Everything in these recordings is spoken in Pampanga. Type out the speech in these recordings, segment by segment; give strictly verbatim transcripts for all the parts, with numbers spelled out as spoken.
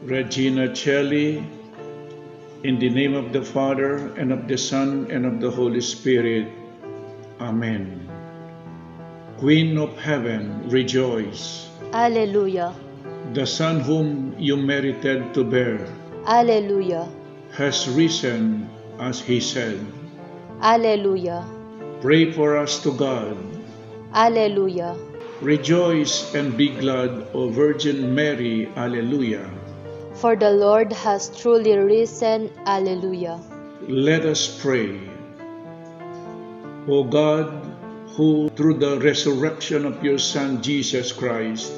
Regina Caeli, in the name of the Father, and of the Son, and of the Holy Spirit. Amen. Queen of heaven, rejoice. Alleluia. The Son whom you merited to bear. Alleluia. Has risen as he said. Alleluia. Pray for us to God. Alleluia. Rejoice and be glad, O Virgin Mary. Alleluia. For the Lord has truly risen. Alleluia. Let us pray. O God, who through the resurrection of your Son Jesus Christ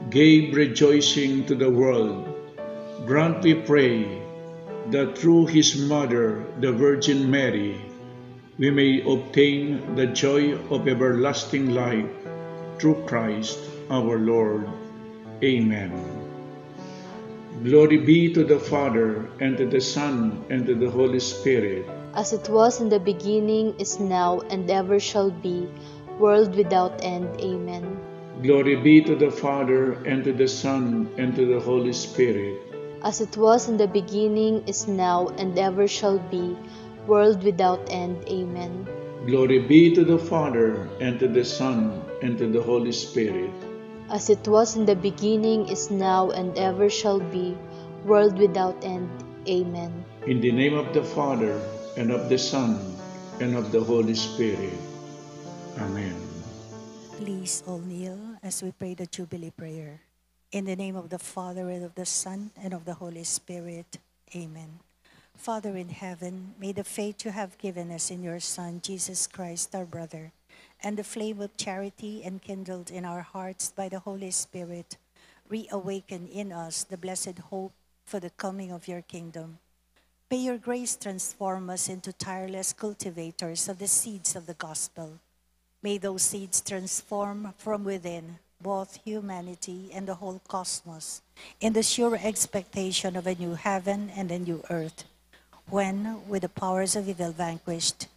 gave rejoicing to the world, grant, we pray, that through his mother, the Virgin Mary, we may obtain the joy of everlasting life through Christ our Lord. Amen. Glory be to the Father, and to the Son, and to the Holy Spirit. As it was in the beginning, is now, and ever shall be, world without end. Amen. Glory be to the Father, and to the Son, and to the Holy Spirit. As it was in the beginning, is now, and ever shall be, world without end. Amen. Glory be to the Father, and to the Son, and to the Holy Spirit. As it was in the beginning, is now, and ever shall be, world without end. Amen. In the name of the Father, and of the Son, and of the Holy Spirit. Amen. Please all kneel as we pray the Jubilee prayer. In the name of the Father, and of the Son, and of the Holy Spirit. Amen. Father in heaven, may the faith you have given us in your Son, Jesus Christ, our brother, and the flame of charity enkindled in our hearts by the Holy Spirit, reawaken in us the blessed hope for the coming of your kingdom. May your grace transform us into tireless cultivators of the seeds of the gospel. May those seeds transform from within both humanity and the whole cosmos in the sure expectation of a new heaven and a new earth, when, with the powers of evil vanquished,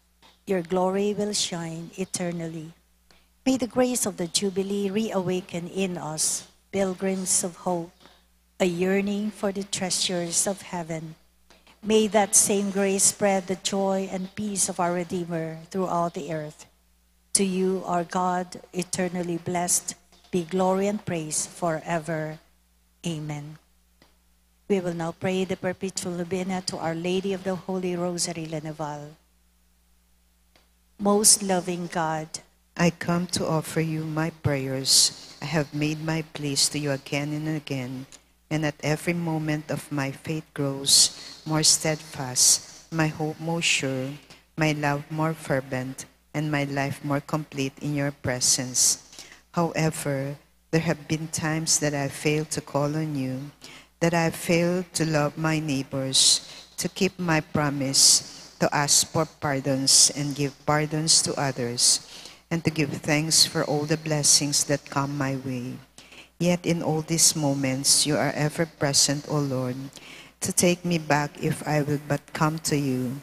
your glory will shine eternally. May the grace of the Jubilee reawaken in us, pilgrims of hope, a yearning for the treasures of heaven. May that same grace spread the joy and peace of our Redeemer throughout the earth. To you, our God, eternally blessed, be glory and praise forever. Amen. We will now pray the perpetual novena to Our Lady of the Holy Rosary, La Naval. Most loving God, I come to offer you my prayers. I have made my pleas to you again and again, and at every moment of my faith grows more steadfast, my hope more sure, my love more fervent, and my life more complete in your presence. However, there have been times that I failed to call on you, that I failed to love my neighbors, to keep my promise, to ask for pardons and give pardons to others, and to give thanks for all the blessings that come my way. Yet in all these moments, you are ever present, O Lord, to take me back if I will but come to you.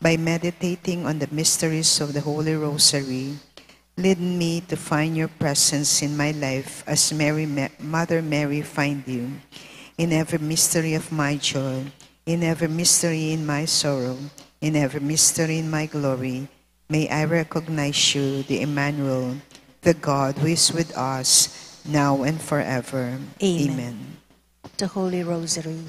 By meditating on the mysteries of the Holy Rosary, lead me to find your presence in my life as Mary, Ma-, Mother Mary find you in every mystery of my joy, in every mystery in my sorrow, in every mystery in my glory. May I recognize you, the Emmanuel, the God who is with us, now and forever. Amen. Amen. The Holy Rosary.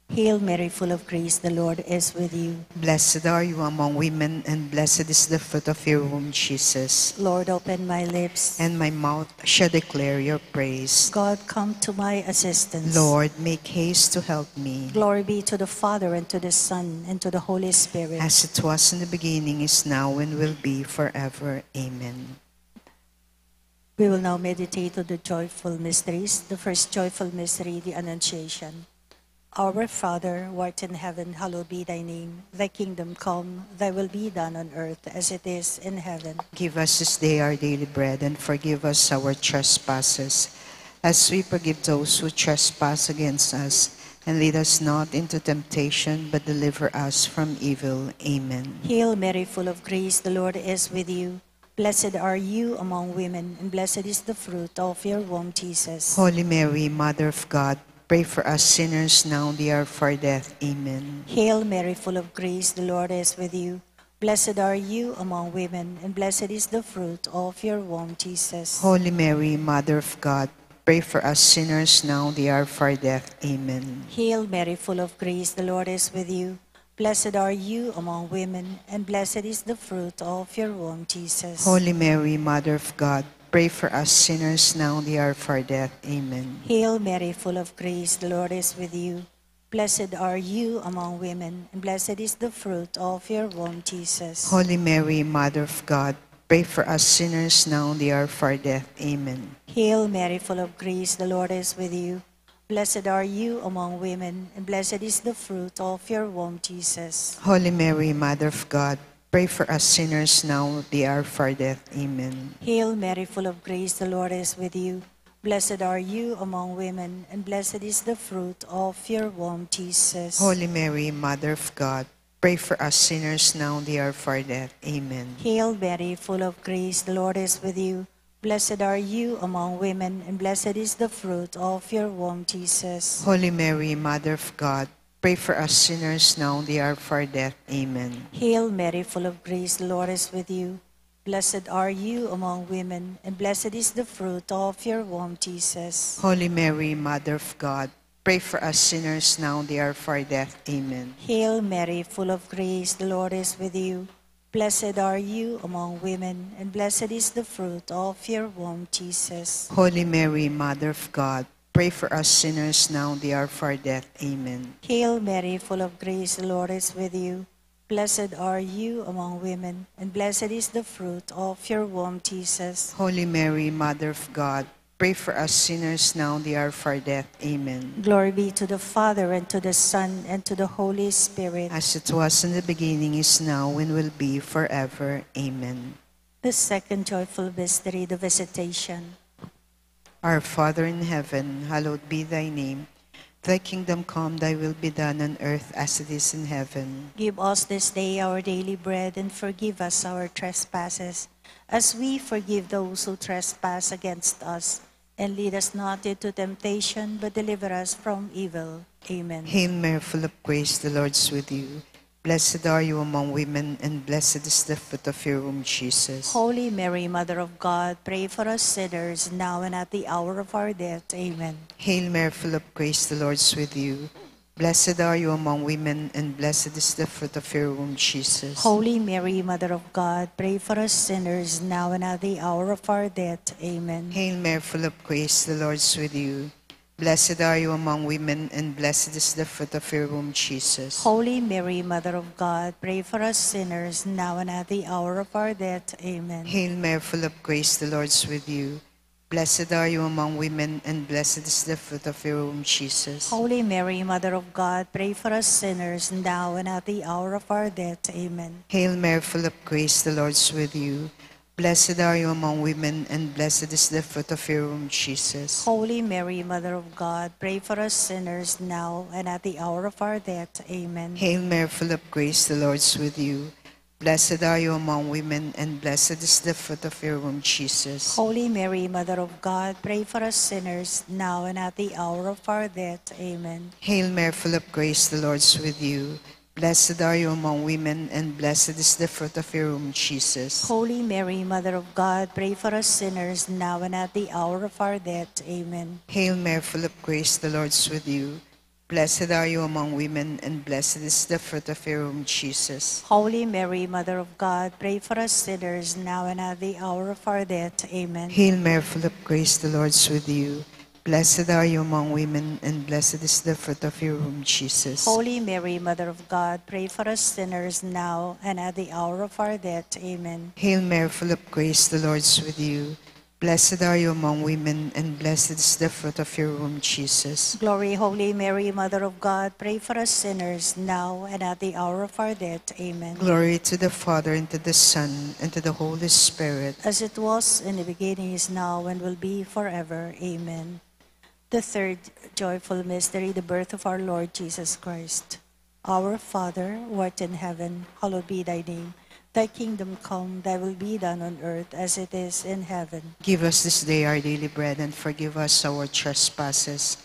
Hail Mary, full of grace, the Lord is with you. Blessed are you among women, and blessed is the fruit of your womb, Jesus. Lord, open my lips. And my mouth shall declare your praise. God, come to my assistance. Lord, make haste to help me. Glory be to the Father, and to the Son, and to the Holy Spirit. As it was in the beginning, is now, and will be forever. Amen. We will now meditate on the joyful mysteries. The first joyful mystery, the Annunciation. Our Father, who art in heaven, hallowed be thy name. Thy kingdom come, thy will be done on earth as it is in heaven. Give us this day our daily bread, and forgive us our trespasses, as we forgive those who trespass against us. And lead us not into temptation, but deliver us from evil. Amen. Hail Mary, full of grace, the Lord is with you. Blessed are you among women, and blessed is the fruit of your womb, Jesus. Holy Mary, Mother of God, Pray for us sinners now and the hour of our death. Amen. Hail Mary, full of grace, the Lord is with you. Blessed are you among women, and blessed is the fruit of your womb, Jesus. Holy Mary, Mother of God, pray for us sinners now and the hour of our death. Amen. Hail Mary, full of grace, the Lord is with you. Blessed are you among women, and blessed is the fruit of your womb, Jesus. Holy Mary, Mother of God, pray for us sinners now and the hour of our death. Amen. Hail Mary, full of grace, the Lord is with you. Blessed are you among women, and blessed is the fruit of your womb, Jesus. Holy Mary, Mother of God, pray for us sinners now and the hour of our death. Amen. Hail Mary, full of grace, the Lord is with you. Blessed are you among women, and blessed is the fruit of your womb, Jesus. Holy Mary, Mother of God, pray for us sinners now, the hour of our death. Amen. Hail Mary, full of grace, the Lord is with you. Blessed are you among women, and blessed is the fruit of your womb, Jesus. Holy Mary, Mother of God, pray for us sinners now, the hour of our death. Amen. Hail Mary, full of grace, the Lord is with you. Blessed are you among women, and blessed is the fruit of your womb, Jesus. Holy Mary, Mother of God, pray for us sinners now and the hour of our death. Amen. Hail Mary, full of grace, the Lord is with you. Blessed are you among women, and blessed is the fruit of your womb, Jesus. Holy Mary, Mother of God, pray for us sinners now and the hour of our death. Amen. Hail Mary, full of grace, the Lord is with you. Blessed are you among women, and blessed is the fruit of your womb, Jesus. Holy Mary, Mother of God, pray for us sinners now and the hour of our death. Amen. Hail Mary, full of grace, the Lord is with you. Blessed are you among women, and blessed is the fruit of your womb, Jesus. Holy Mary, Mother of God, pray for us sinners now and the hour of our death. Amen. Glory be to the Father, and to the Son, and to the Holy Spirit. As it was in the beginning, is now, and will be forever. Amen. The second joyful mystery, the Visitation. Our Father in heaven, hallowed be thy name. Thy kingdom come, thy will be done on earth as it is in heaven. Give us this day our daily bread, and forgive us our trespasses, as we forgive those who trespass against us. And lead us not into temptation, but deliver us from evil. Amen. Hail Mary, full of grace, the Lord is with you. Blessed are you among women, and blessed is the fruit of your womb, Jesus. Holy Mary, Mother of God, pray for us sinners, now and at the hour of our death. Amen. Hail Mary, full of grace, the Lord is with you. Blessed are you among women, and blessed is the fruit of your womb, Jesus. Holy Mary, Mother of God, pray for us sinners, now and at the hour of our death. Amen. Hail Mary, full of grace, the Lord is with you. Blessed are you among women, and blessed is the fruit of your womb, Jesus. Holy Mary, Mother of God, pray for us sinners, now and at the hour of our death. Amen. Hail Mary, full of grace, the Lord is with you. Blessed are you among women, and blessed is the fruit of your womb, Jesus. Holy Mary, Mother of God, pray for us sinners, now and at the hour of our death. Amen. Hail Mary, full of grace, the Lord is with you. Blessed are you among women, and blessed is the fruit of your womb, Jesus. Holy Mary, Mother of God, pray for us sinners, now and at the hour of our death. Amen. Hail Mary, full of grace, the Lord is with you. Blessed are you among women, and blessed is the fruit of your womb, Jesus. Holy Mary, Mother of God, pray for us sinners, now and at the hour of our death. Amen. Hail Mary, full of grace, the Lord is with you. Blessed are you among women, and blessed is the fruit of your womb, Jesus. Holy Mary, Mother of God, pray for us sinners, now and at the hour of our death. Amen. Hail Mary, full of grace, the Lord is with you. Blessed are you among women, and blessed is the fruit of your womb, Jesus. Holy Mary, Mother of God, pray for us sinners, now and at the hour of our death. Amen. Hail Mary, full of grace, the Lord is with you. Blessed are you among women, and blessed is the fruit of your womb, Jesus. Holy Mary, Mother of God, pray for us sinners, now and at the hour of our death. Amen. Hail Mary, full of grace, the Lord is with you. Blessed are you among women, and blessed is the fruit of your womb, Jesus. Glory, Holy Mary, Mother of God, pray for us sinners, now and at the hour of our death. Amen. Glory to the Father, and to the Son, and to the Holy Spirit. As it was in the beginning, is now, and will be forever. Amen. The third joyful mystery, the birth of our Lord Jesus Christ. Our Father, who art in heaven, hallowed be thy name. Thy kingdom come, thy will be done on earth as it is in heaven. Give us this day our daily bread, and forgive us our trespasses,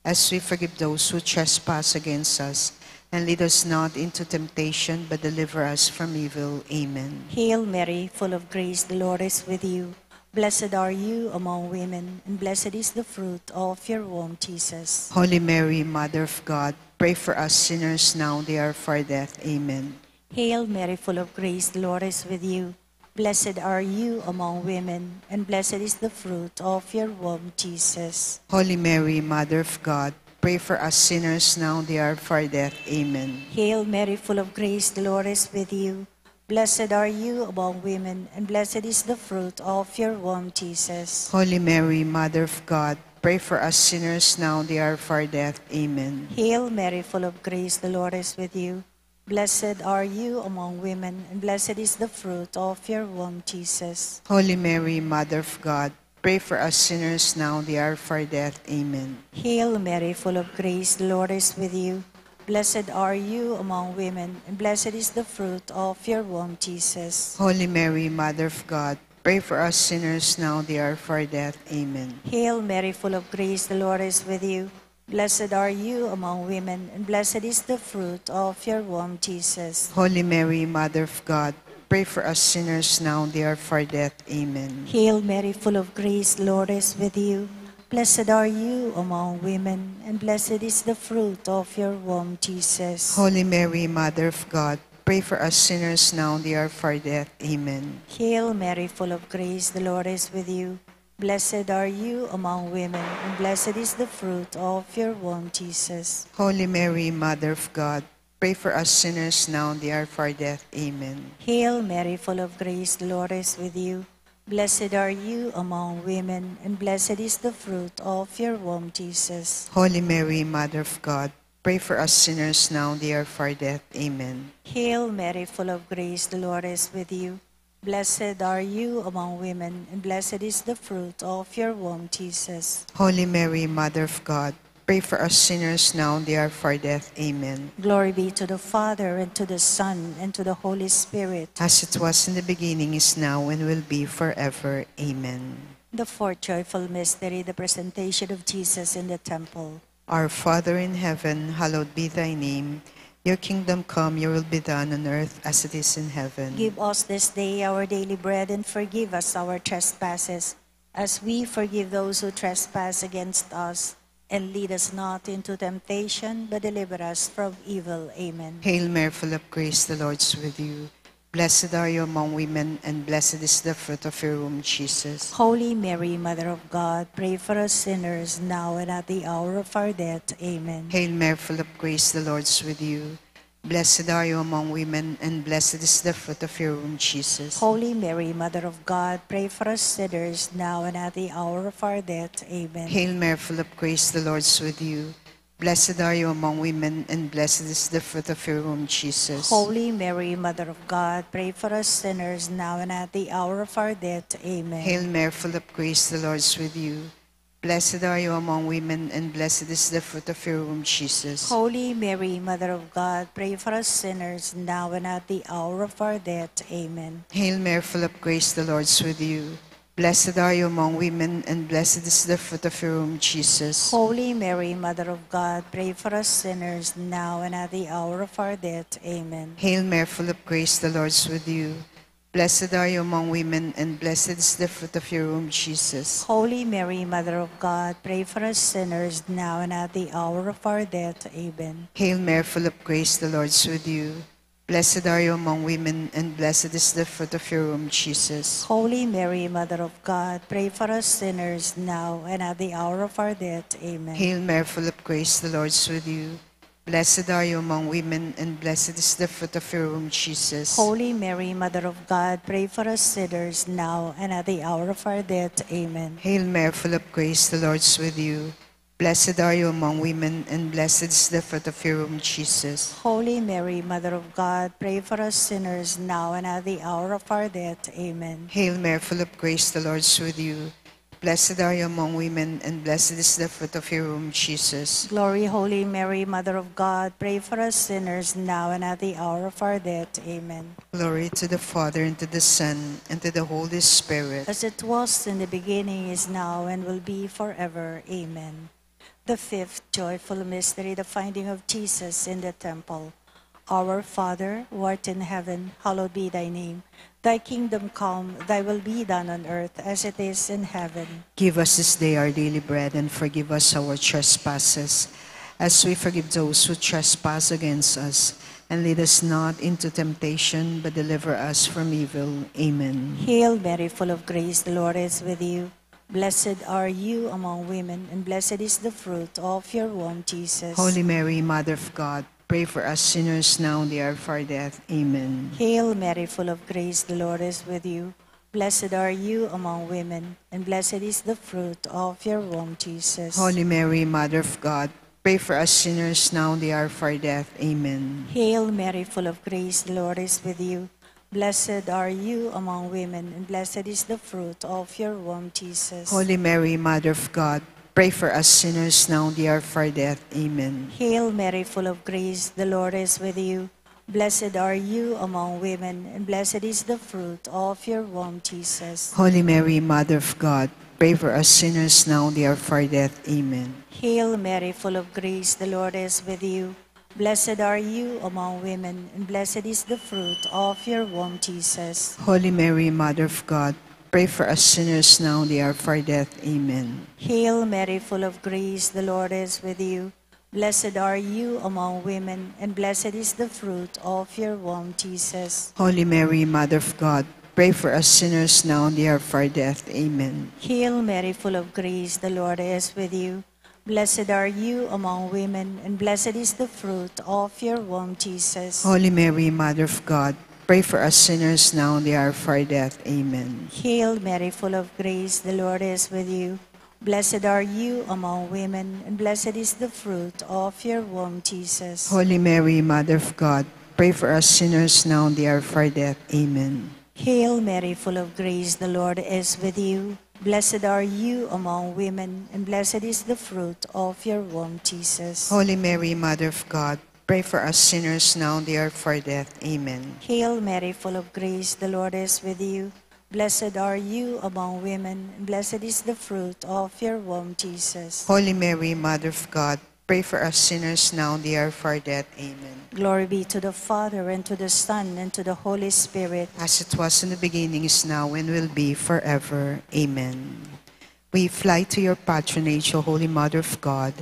as we forgive those who trespass against us. And lead us not into temptation, but deliver us from evil. Amen. Hail Mary, full of grace, the Lord is with you. Blessed are you among women, and blessed is the fruit of your womb, Jesus. Holy Mary, Mother of God, pray for us sinners now and at the hour of our death. Amen. Hail Mary, full of grace, the Lord is with you. Blessed are you among women, and blessed is the fruit of your womb, Jesus. Holy Mary, Mother of God, pray for us sinners now and at the hour of our death. Amen. Hail Mary, full of grace, the Lord is with you. Blessed are you among women, and blessed is the fruit of your womb, Jesus. Holy Mary, Mother of God, pray for us sinners now and at the hour of our death. Amen. Hail Mary, full of grace, the Lord is with you. Blessed are you among women, and blessed is the fruit of your womb, Jesus. Holy Mary, Mother of God, pray for us sinners now and at the hour of our death. Amen. Hail Mary, full of grace, the Lord is with you. Blessed are you among women, and blessed is the fruit of your womb, Jesus. Holy Mary, Mother of God, pray for us sinners now and at the hour of our death. Amen. Hail Mary, full of grace, the Lord is with you. Blessed are you among women, and blessed is the fruit of your womb, Jesus. Holy Mary, Mother of God, pray for us sinners now and at the hour of our death. Amen. Hail Mary, full of grace, the Lord is with you. Blessed are you among women, and blessed is the fruit of your womb, Jesus. Holy Mary, Mother of God, pray for us sinners now and at the hour of our death. Amen. Hail Mary, full of grace, the Lord is with you. Blessed are you among women, and blessed is the fruit of your womb, Jesus. Holy Mary, Mother of God, pray for us sinners now and at the hour of our death. Amen. Hail Mary, full of grace, the Lord is with you. Blessed are you among women, and blessed is the fruit of your womb, Jesus. Holy Mary, Mother of God, pray for us sinners now and at the hour of our death. Amen. Hail Mary, full of grace, the Lord is with you. Blessed are you among women, and blessed is the fruit of your womb, Jesus. Holy Mary, Mother of God, pray for us sinners now and at the hour of our death. Amen. Glory be to the Father, and to the Son, and to the Holy Spirit. As it was in the beginning, is now, and will be forever. Amen. The fourth joyful mystery, the presentation of Jesus in the temple. Our Father in heaven, hallowed be thy name. Your kingdom come, your will be done on earth as it is in heaven. Give us this day our daily bread, and forgive us our trespasses, as we forgive those who trespass against us. And lead us not into temptation, but deliver us from evil. Amen. Hail Mary, full of grace, the Lord is with you. Blessed are you among women, and blessed is the fruit of your womb, Jesus. Holy Mary, Mother of God, pray for us sinners, now and at the hour of our death. Amen. Hail Mary, full of grace, the Lord is with you. Blessed are you among women, and blessed is the fruit of your womb, Jesus. Holy Mary, Mother of God, pray for us sinners, now and at the hour of our death. Amen. Hail Mary, full of grace, the Lord is with you. Blessed are you among women, and blessed is the fruit of your womb, Jesus. Holy Mary, Mother of God, pray for us sinners, now and at the hour of our death. Amen. Hail Mary, full of grace, the Lord is with you. Blessed are you among women, and blessed is the fruit of your womb, Jesus. Holy Mary, Mother of God, pray for us sinners, now and at the hour of our death. Amen. Hail Mary, full of grace, the Lord is with you. Blessed are you among women, and blessed is the fruit of your womb, Jesus. Holy Mary, Mother of God, pray for us sinners, now and at the hour of our death. Amen. Hail Mary, full of grace, the Lord is with you. Blessed are you among women, and blessed is the fruit of your womb, Jesus. Holy Mary, Mother of God, pray for us sinners, now and at the hour of our death. Amen. Hail Mary, full of grace, the Lord is with you. Blessed are you among women, and blessed is the fruit of your womb, Jesus. Holy Mary, Mother of God, pray for us sinners, now and at the hour of our death. Amen. Hail Mary, full of grace, the Lord is with you. Blessed are you among women, and blessed is the fruit of your womb, Jesus. Holy Mary, Mother of God, pray for us sinners, now and at the hour of our death. Amen. Hail Mary, full of grace, the Lord is with you. Blessed are you among women, and blessed is the fruit of your womb, Jesus. Holy Mary, Mother of God, pray for us sinners, now and at the hour of our death. Amen. Hail Mary, full of grace, the Lord is with you. Blessed are you among women, and blessed is the fruit of your womb, Jesus. Glory, Holy Mary, Mother of God, pray for us sinners, now and at the hour of our death. Amen. Glory to the Father, and to the Son, and to the Holy Spirit. As it was in the beginning, is now, and will be forever. Amen. The fifth joyful mystery, the finding of Jesus in the temple. Our Father, who art in heaven, hallowed be thy name. Thy kingdom come, thy will be done on earth as it is in heaven. Give us this day our daily bread, and forgive us our trespasses, as we forgive those who trespass against us. And lead us not into temptation, but deliver us from evil. Amen. Hail Mary, full of grace, the Lord is with you. Blessed are you among women, and blessed is the fruit of your womb, Jesus. Holy Mary, Mother of God, pray for us sinners now and the hour of our death. Amen. Hail Mary, full of grace, the Lord is with you. Blessed are you among women, and blessed is the fruit of your womb, Jesus. Holy Mary, Mother of God, pray for us sinners now and the hour of our death. Amen. Hail Mary, full of grace, the Lord is with you. Blessed are you among women, and blessed is the fruit of your womb, Jesus. Holy Mary, Mother of God, pray for us sinners now and the hour of our death. Amen. Hail Mary, full of grace, the Lord is with you. Blessed are you among women, and blessed is the fruit of your womb, Jesus. Holy Mary, Mother of God, pray for us sinners now and the hour of our death. Amen. Hail Mary, full of grace, the Lord is with you. Blessed are you among women, and blessed is the fruit of your womb, Jesus. Holy Mary, Mother of God, pray for us sinners now and the hour of our death. Amen. Hail Mary, full of grace, the Lord is with you. Blessed are you among women, and blessed is the fruit of your womb, Jesus. Holy Mary, Mother of God, pray for us sinners now and the hour of our death. Amen. Hail Mary, full of grace, the Lord is with you. Blessed are you among women, and blessed is the fruit of your womb, Jesus. Holy Mary, Mother of God, pray for us sinners now and the hour of our death. Amen. Hail Mary, full of grace, the Lord is with you. Blessed are you among women, and blessed is the fruit of your womb, Jesus. Holy Mary, Mother of God, pray for us sinners now and the hour of our death. Amen. Hail Mary, full of grace, the Lord is with you. Blessed are you among women, and blessed is the fruit of your womb, Jesus. Holy Mary, Mother of God, pray for us sinners now and the hour of our death. Amen. Hail Mary, full of grace, the Lord is with you. Blessed are you among women, and blessed is the fruit of your womb, Jesus. Holy Mary, Mother of God, pray for us sinners now and the hour of our death. Amen. Glory be to the Father, and to the Son, and to the Holy Spirit. As it was in the beginning, is now, and will be forever. Amen. We fly to your patronage, O Holy Mother of God.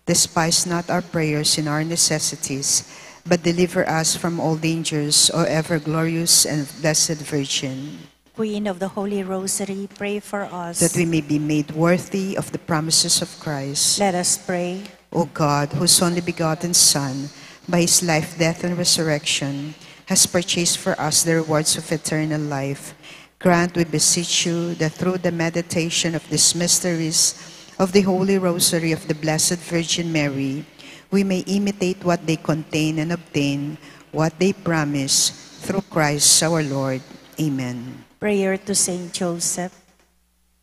Despise not our prayers in our necessities, but deliver us from all dangers, O ever glorious and blessed Virgin. Queen of the Holy Rosary, pray for us. That we may be made worthy of the promises of Christ. Let us pray. O God, whose only begotten Son, by his life, death, and resurrection, has purchased for us the rewards of eternal life, grant, we beseech you, that through the meditation of these mysteries of the Holy Rosary of the Blessed Virgin Mary, we may imitate what they contain and obtain what they promise, through Christ our Lord. Amen. Prayer to Saint Joseph.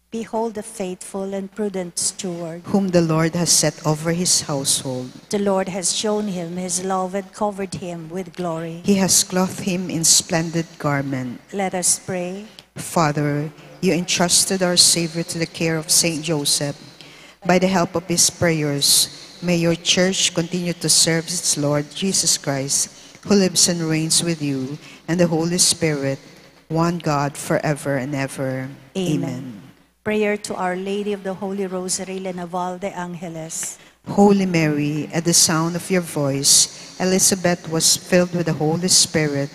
Behold the faithful and prudent steward, whom the Lord has set over his household. The Lord has shown him his love and covered him with glory. He has clothed him in splendid garment. Let us pray. Father, you entrusted our Savior to the care of Saint Joseph. By the help of his prayers, may your church continue to serve its Lord Jesus Christ, who lives and reigns with you and the Holy Spirit, one God, forever and ever. Amen. Amen. Prayer to Our Lady of the Holy Rosary, La Naval de Angeles. Holy Mary, at the sound of your voice, Elizabeth was filled with the Holy Spirit,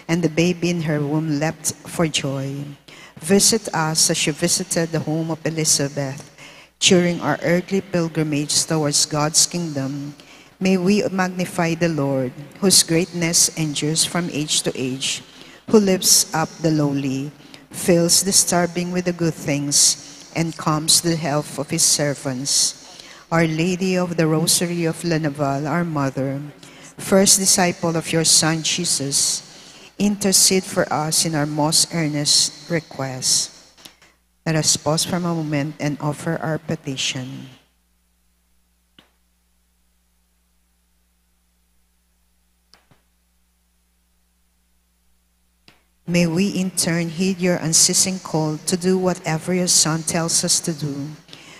and the baby in her womb leapt for joy. Visit us as you visited the home of Elizabeth during our earthly pilgrimage towards God's kingdom. May we magnify the Lord, whose greatness endures from age to age, who lifts up the lowly, fills the starving with the good things, and comes to the help of his servants. Our Lady of the Rosary of La Naval, our Mother, first disciple of your Son Jesus, intercede for us in our most earnest request. Let us pause for a moment and offer our petition. May we in turn heed your unceasing call to do whatever your Son tells us to do.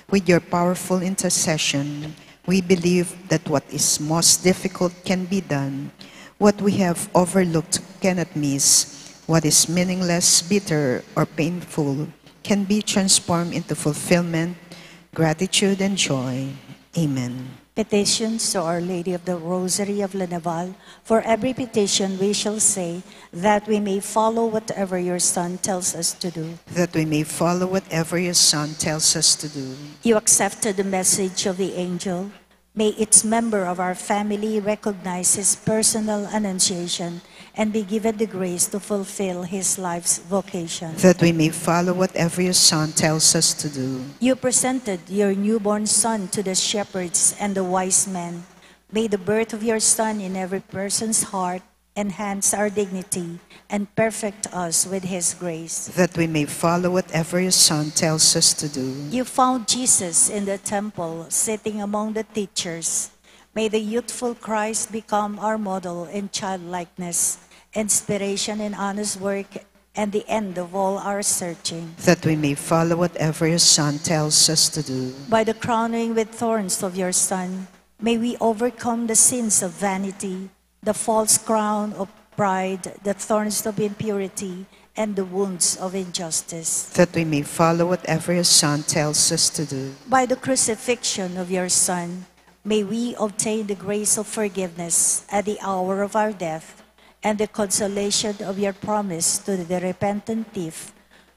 With your powerful intercession, We believe that what is most difficult can be done. What we have overlooked cannot miss. What is meaningless, bitter, or painful can be transformed into fulfillment, gratitude, and joy. Amen. Petitions to Our Lady of the Rosary of La Naval. For every petition we shall say, that we may follow whatever your Son tells us to do. That we may follow whatever your Son tells us to do. You accepted the message of the angel. May each member of our family recognize his personal annunciation and be given the grace to fulfill his life's vocation. That we may follow whatever your Son tells us to do. You presented your newborn Son to the shepherds and the wise men. May the birth of your Son in every person's heart enhance our dignity and perfect us with his grace. That we may follow whatever your Son tells us to do. You found Jesus in the temple, sitting among the teachers. May the youthful Christ become our model in childlikeness, inspiration in honest work, and the end of all our searching. That we may follow whatever your Son tells us to do. By the crowning with thorns of your Son, may we overcome the sins of vanity, the false crown of pride, the thorns of impurity, and the wounds of injustice. That we may follow whatever your Son tells us to do. By the crucifixion of your Son, may we obtain the grace of forgiveness at the hour of our death and the consolation of your promise to the repentant thief.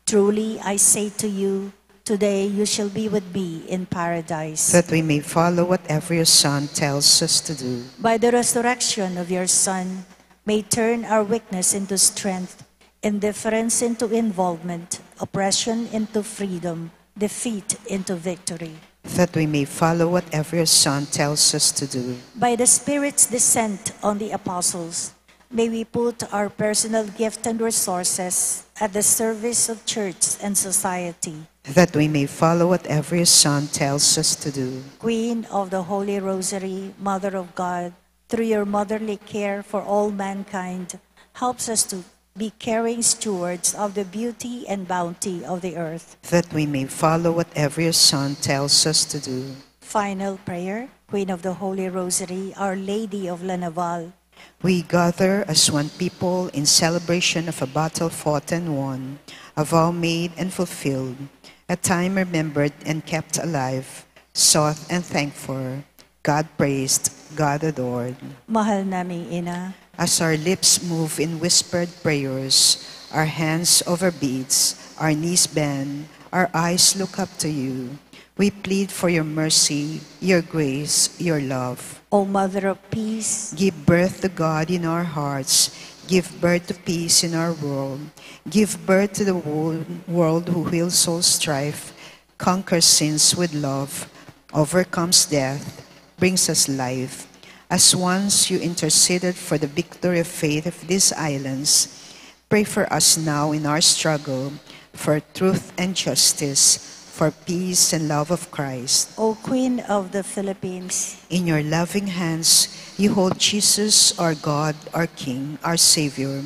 Truly, I say to you, today you shall be with me in paradise. That we may follow whatever your Son tells us to do. By the resurrection of your Son, may turn our weakness into strength, indifference into involvement, oppression into freedom, defeat into victory. That we may follow whatever your Son tells us to do. By the Spirit's descent on the apostles, may we put our personal gift and resources at the service of church and society. That we may follow whatever your Son tells us to do. Queen of the Holy Rosary, Mother of God, through your motherly care for all mankind, helps us to be caring stewards of the beauty and bounty of the earth. That we may follow whatever your Son tells us to do. Final prayer. Queen of the Holy Rosary, Our Lady of La Naval, we gather as one people in celebration of a battle fought and won, a vow made and fulfilled, a time remembered and kept alive, sought and thanked for, God praised, God adored. Mahal naming Ina, as our lips move in whispered prayers, our hands over beads, our knees bend, our eyes look up to you, we plead for your mercy, your grace, your love. O Mother of Peace, give birth to God in our hearts. Give birth to peace in our world. Give birth to the wo-, world who heals all strife, conquers sins with love, overcomes death, brings us life. As once you interceded for the victory of faith of these islands, pray for us now in our struggle for truth and justice, for peace and love of Christ. O Queen of the Philippines, in your loving hands, you hold Jesus, our God, our King, our Savior.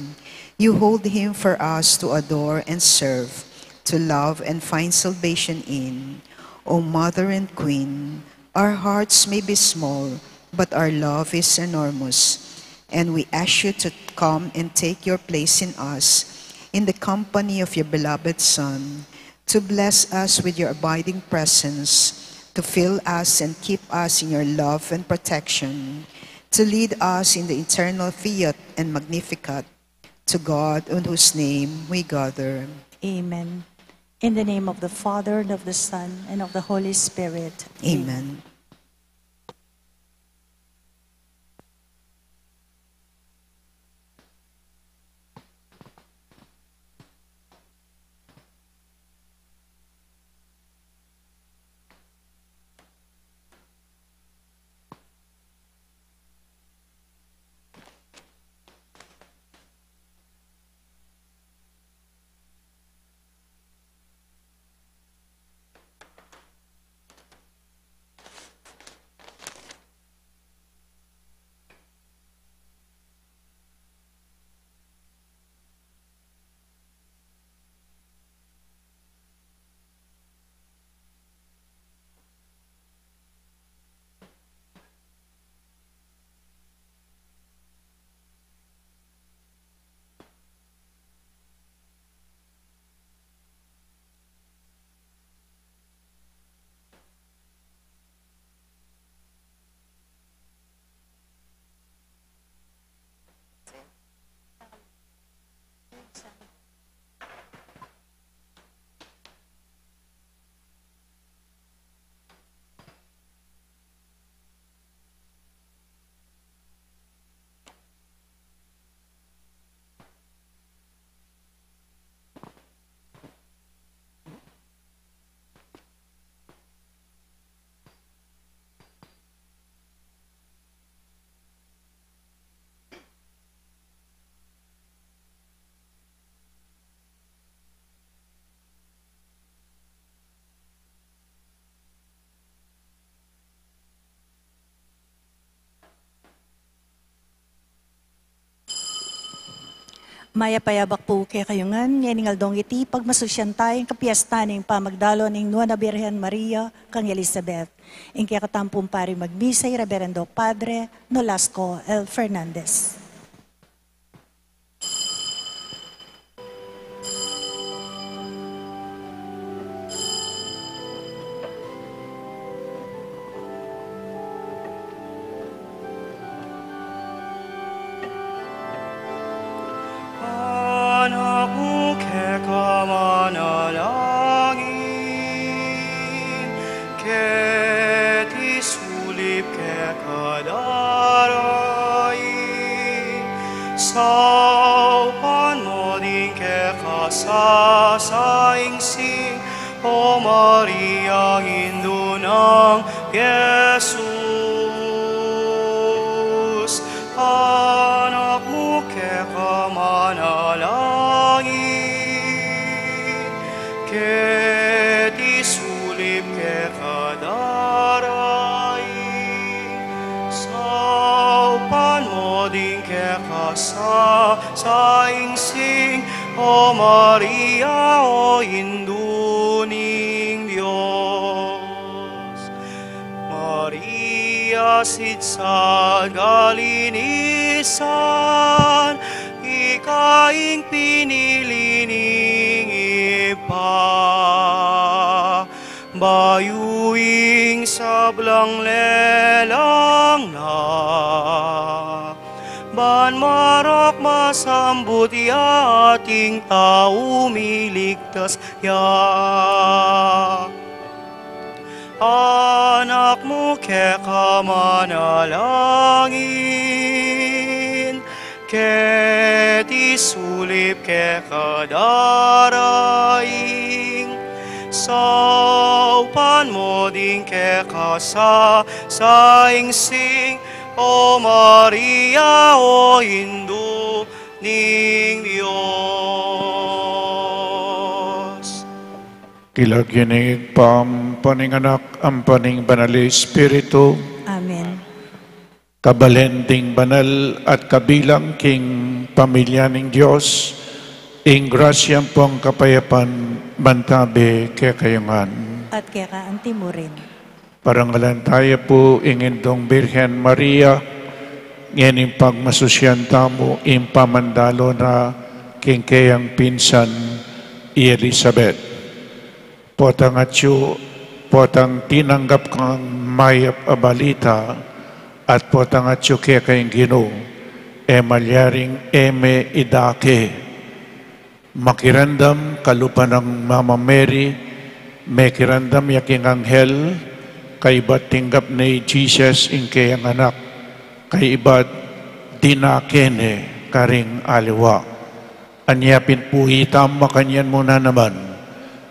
You hold him for us to adore and serve, to love and find salvation in. O Mother and Queen, our hearts may be small, but our love is enormous, and we ask you to come and take your place in us, in the company of your beloved Son, to bless us with your abiding presence, to fill us and keep us in your love and protection, to lead us in the eternal Fiat and Magnificat, to God, in whose name we gather. Amen. In the name of the Father, and of the Son, and of the Holy Spirit. Amen. Mayap a abak pu kekayu ngan, ngening aldong iti pagmasusyan taya ing kapiestan ning pamagdalo ning Nuan a Birhen Maria kang Elizabeth. Ing kekatamung pari magmisa i Reverendo Padre Nolasco L. Fernandez. Anak mu keka manalangin, keti sulip keka darain, saupan mu ding keka sasaing sing, O Maria, Indu nang Jesus. Anak mu keka manalangin, keti sulip keka darain, saupan mu ding keka sasaing sing, O Maria, o Indu ning Dios. Maria, sidsad kalinisan, ika ing pinili ning Ibpa, bayu ing sablang lelang na, ban marok masambut ya ating tau miligtas ya. Anak mu keka manalangin, keti sulip keka darain, saupan mu ding keka sasaing sing, O Maria, o Indu ning Dios. King lagyu ning Ibpa, ampo ning Anak, ampo ning Banal a Espiritu. Amen. Kabalen ding banal at kabilang king pamilya ning Dios, ing grasya ampong kapayapan mantabe kekayu ngan. At keka anti mu rin. Parangalan taya pu ing Indung Birhen Maria, ngening pagmasusyan tamu ing pamandalo na king keyang pinsan i Elizabeth. Potang atyu, potang tinanggap kang mayap a balita, at potang atyu keka ing Ginu, e malyaring e me idake. Makiramdam kalupa nang Mama Mary, mekiramdam ya king anghel, kaybat tinggap ne i Jesus ing keyang anak, kaybat dinake ne karing aliwa. Anya pin pu itamu makanyan mu na naman,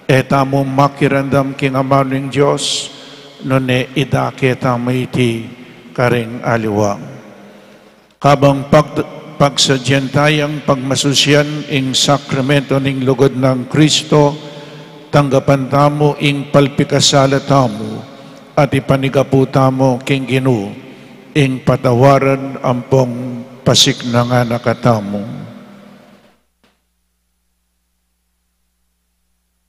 e tamu makiramdam king amanu ning Dios, nune idake tamu iti karing aliwa. Kabang pag-, pagsadyan tayang pagmasusyan ing sakramento ning lugud nang Kristo, tanggapan tamu ing palpikasala tamu, at ipanigapu tamu king Ginu ing patawaran ampong pasiknangan na katamu.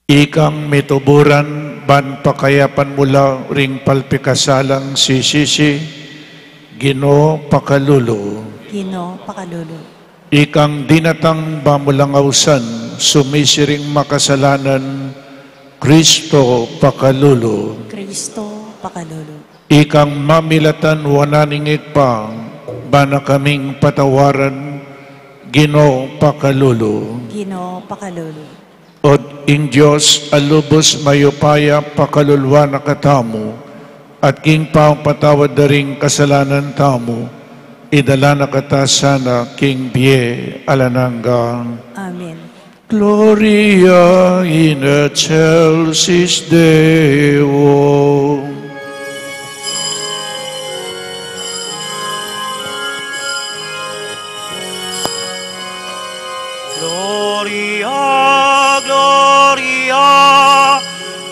Ikang mituburan ban pakayapan mu la ring palpikasalang sisisi, Ginu pakalulu. Ginu pakalulu. Ikang dinatang ba mu lang ausan, sumisi ring makasalanan, Kristo pakalulu. Kristo pakalulu. Ikang mamilatan wanan ning Ibpa, ban na kaming patawaran, Ginu pakalulu. Ginu pakalulu. Ot ing Dios a lubus mayupaya pakaluluan na katamu, at king pamapatawad da ring kasalanan tamu, idala na kata sana king bie alang angga. Amen. Gloria in excelsis Deo. Gloria, Gloria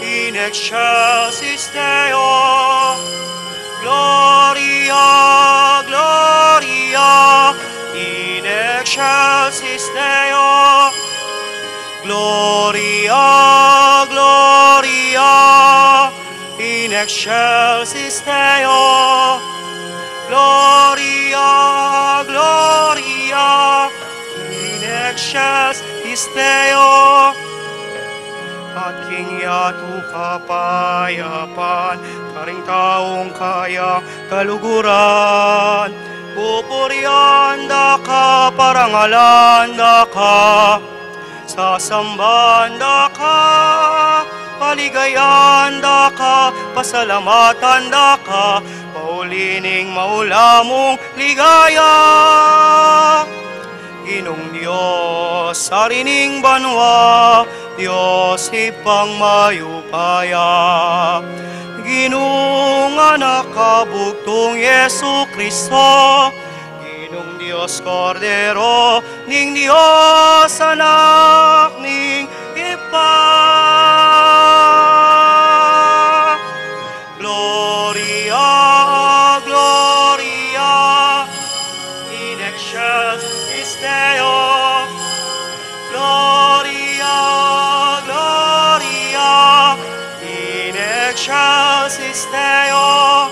in excelsis Deo. Gloria, Gloria in excelsis Deo. Gloria, Gloria in excelsis Deo. Gloria, Gloria in excelsis Deo. At king yatu kapayapan, karing taung kayang kaluguran. Pupurian da ka, parangalan da ka, sasamban da ka, paligayan da ka, pasalamatan da ka, pauli ning maula mung ligaya. Ginung Dios, Ari ning banua, Dios Ibpang mayupaya. Ginung Anak a bugtung, Jesu Kristo, Ginung Dios, Kordero ning Dios, Anak ning Ibpa. Gloria, Gloria in excelsis Deo. Gloria, Gloria in excelsis Deo.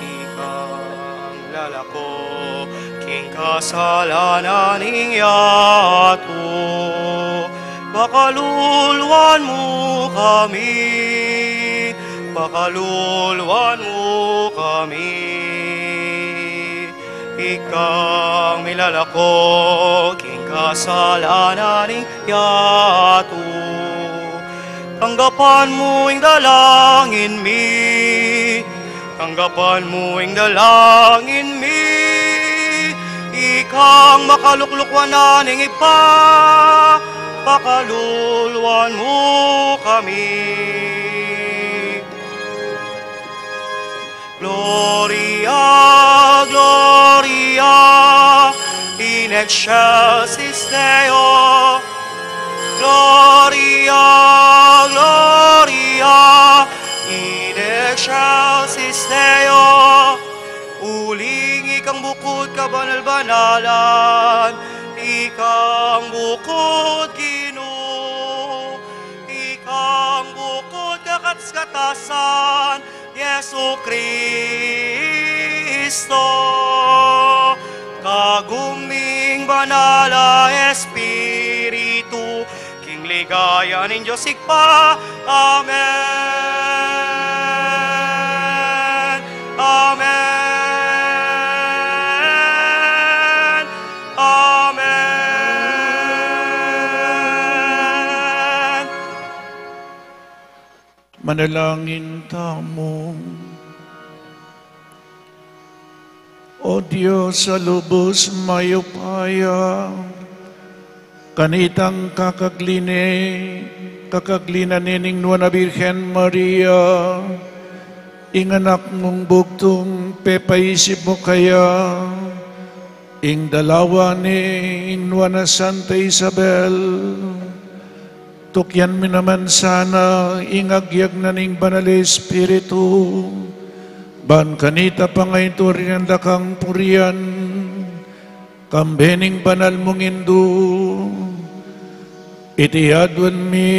Ikang lalako king kasalanan ning yatu, pakaluluan mu kami, pakaluluan mu kami. Ikang milalako king kasalanan ning yatu, tanggapan mu ing dalangin mi, tanggapan mu ing dalangin mi. Ikang makaluklukwan na ning Ibpa, pakaluluan mu kami. Gloria, Gloria in excelsis Deo. Gloria, Gloria in excelsis Deo. Uling ikang bukud kabanal-banalan, ikang bukud Ginu, ikang bukud kakatas-katasan, Jesu Kristo, kagum ning Banal a Espiritu, king ligaya ning Dios Ibpa. Amen. Amen. Amen. Manalangin tamu. O Dios a lubus mayupaya, kanitang kakagline, kakaglinan ne ning Nuan a Birhen Maria, ing Anak mung bugtung, pepaisip mu kaya, ing dalawa ne ing Nuan a Santa Isabel, tukyan mu naman sana ing agyag na ning Banal a Espiritu, ban kanita pangaitu rin da kang purian, kambe ning banal mung Indu. Iti aduan mi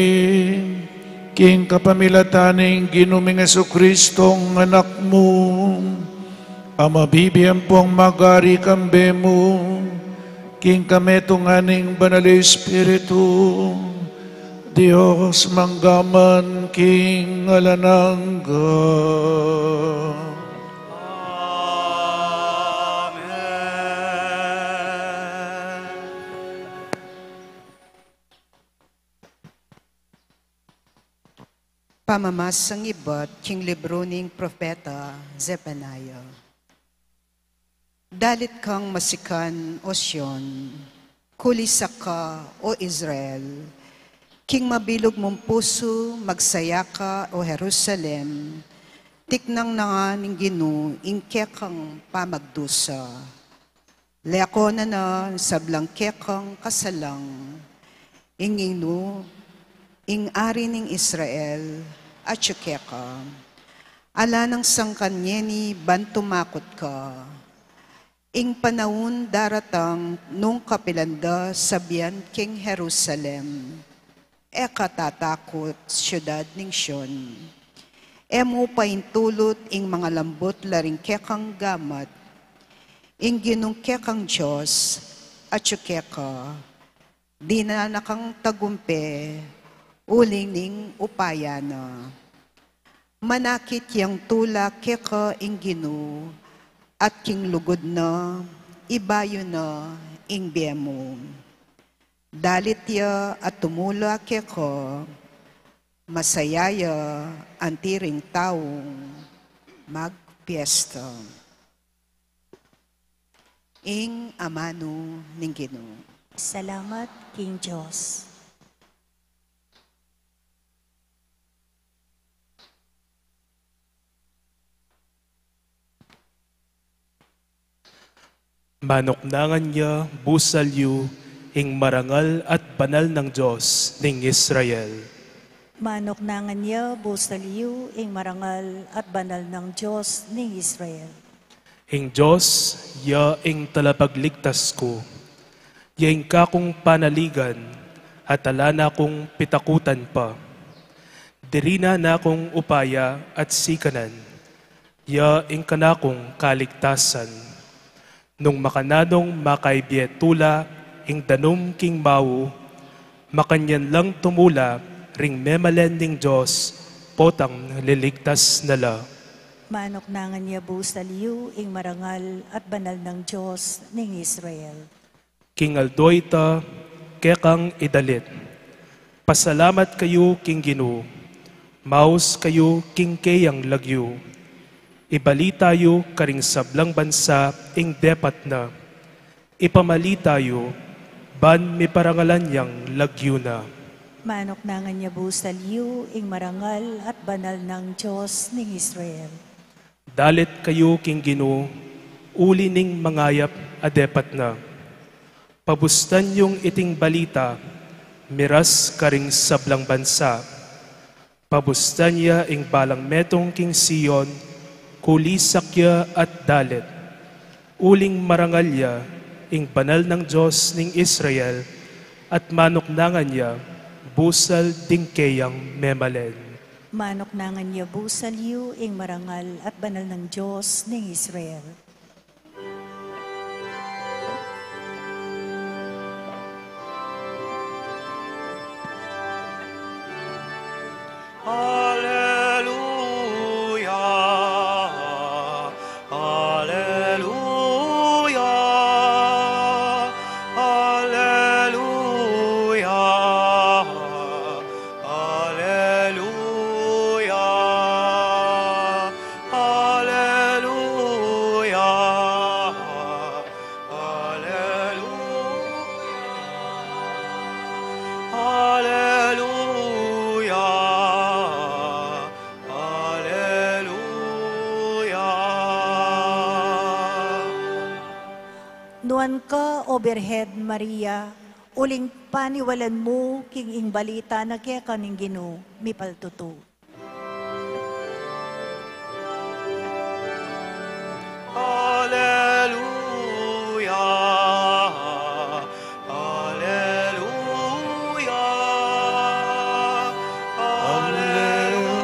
king kapamilatan ning Ginu ming Jesucristo, ing Anak mu, a mabibie ampong magari kambe mu, king kametungan ning Banal a Espiritu, Dios mangga man king alang angga. Amen. Pamamasang ibat king libru ning propeta Zefaniah. Dalit kang masikan, O Sion, kulisak ka, O Israel, king mabilug mung pusu, magsaya ka, O Jerusalem, tiknang na nga ning Ginu ing kekang pamagdusa. Lekonan na ing sablang kekang kasalang, ing Ginu, ing Ari ning Israel, atyu keka. Ala nang sangkan ngeni ban tumakut ka. Ing panaun daratang nung kapilan da sabian king Jerusalem, E ka tatakut, siudad ning Sion. E mu paintulut ing mangalambut la ring kekang gamat. Ing Ginung kekang Dios atyu keka. Dinan na kang tagumpe uling ning upaya na. Manakit yang tula keka ing Ginu, at king lugud na ibayu na ing bie mu. Dalit ya at tumula keka, masaya ya anti ring taung magpiesta. Ing amanu ning Ginu. Salamat king Dios. Manuknangan ya busal yu ing marangal at banal nang Dios ning Israel. Manuknangan ya busal yu ing marangal at banal nang Dios ning Israel. Ing Dios ya ing talapagligtas ku, ya ing kakung panaligan, at ala na kung pitakutan pa. Dirinan na kung upaya at sikanan, ya ing kanakung kaligtasan. Nung makananung makaibie tula ing danum king mau, makanyan lang tumula ring memalen ning Dios, potang liligtas na la. Manuknangan ya busal yu ing marangal at banal nang Dios ning Israel. King aldo ita, kekang idalit. Pasalamat kayu king Ginu, maus kayu king keyang lagyu. Ibalita yu karing sablang bansa ing depat na. Ipamalita yu, ban miparangalan yang lagyu na. Manuknangan ya busal yu ing marangal at banal nang Dios ning Israel. Dalit kayu king Ginu, uli ning mangayap a depat na. Pabustan yung iting balita, miras karing sablang bansa. Pabustan ya ing balang metung king Sion, kulisak ya at dalit. Uling marangal ya ing banal nang Dios ning Israel, at manuknangan ya busal ding keyang memalen. Manuknangan ya busal yu ing marangal at banal nang Dios ning Israel. Aleluya, aleluya, aleluya, aleluya, aleluya, aleluya, aleluya. Aleluya. Nuan ka, O Birhen Maria, uling paniwalan mu king ing balita na keka ning Ginu mipaltutu. Aleluya. Aleluya, aleluya,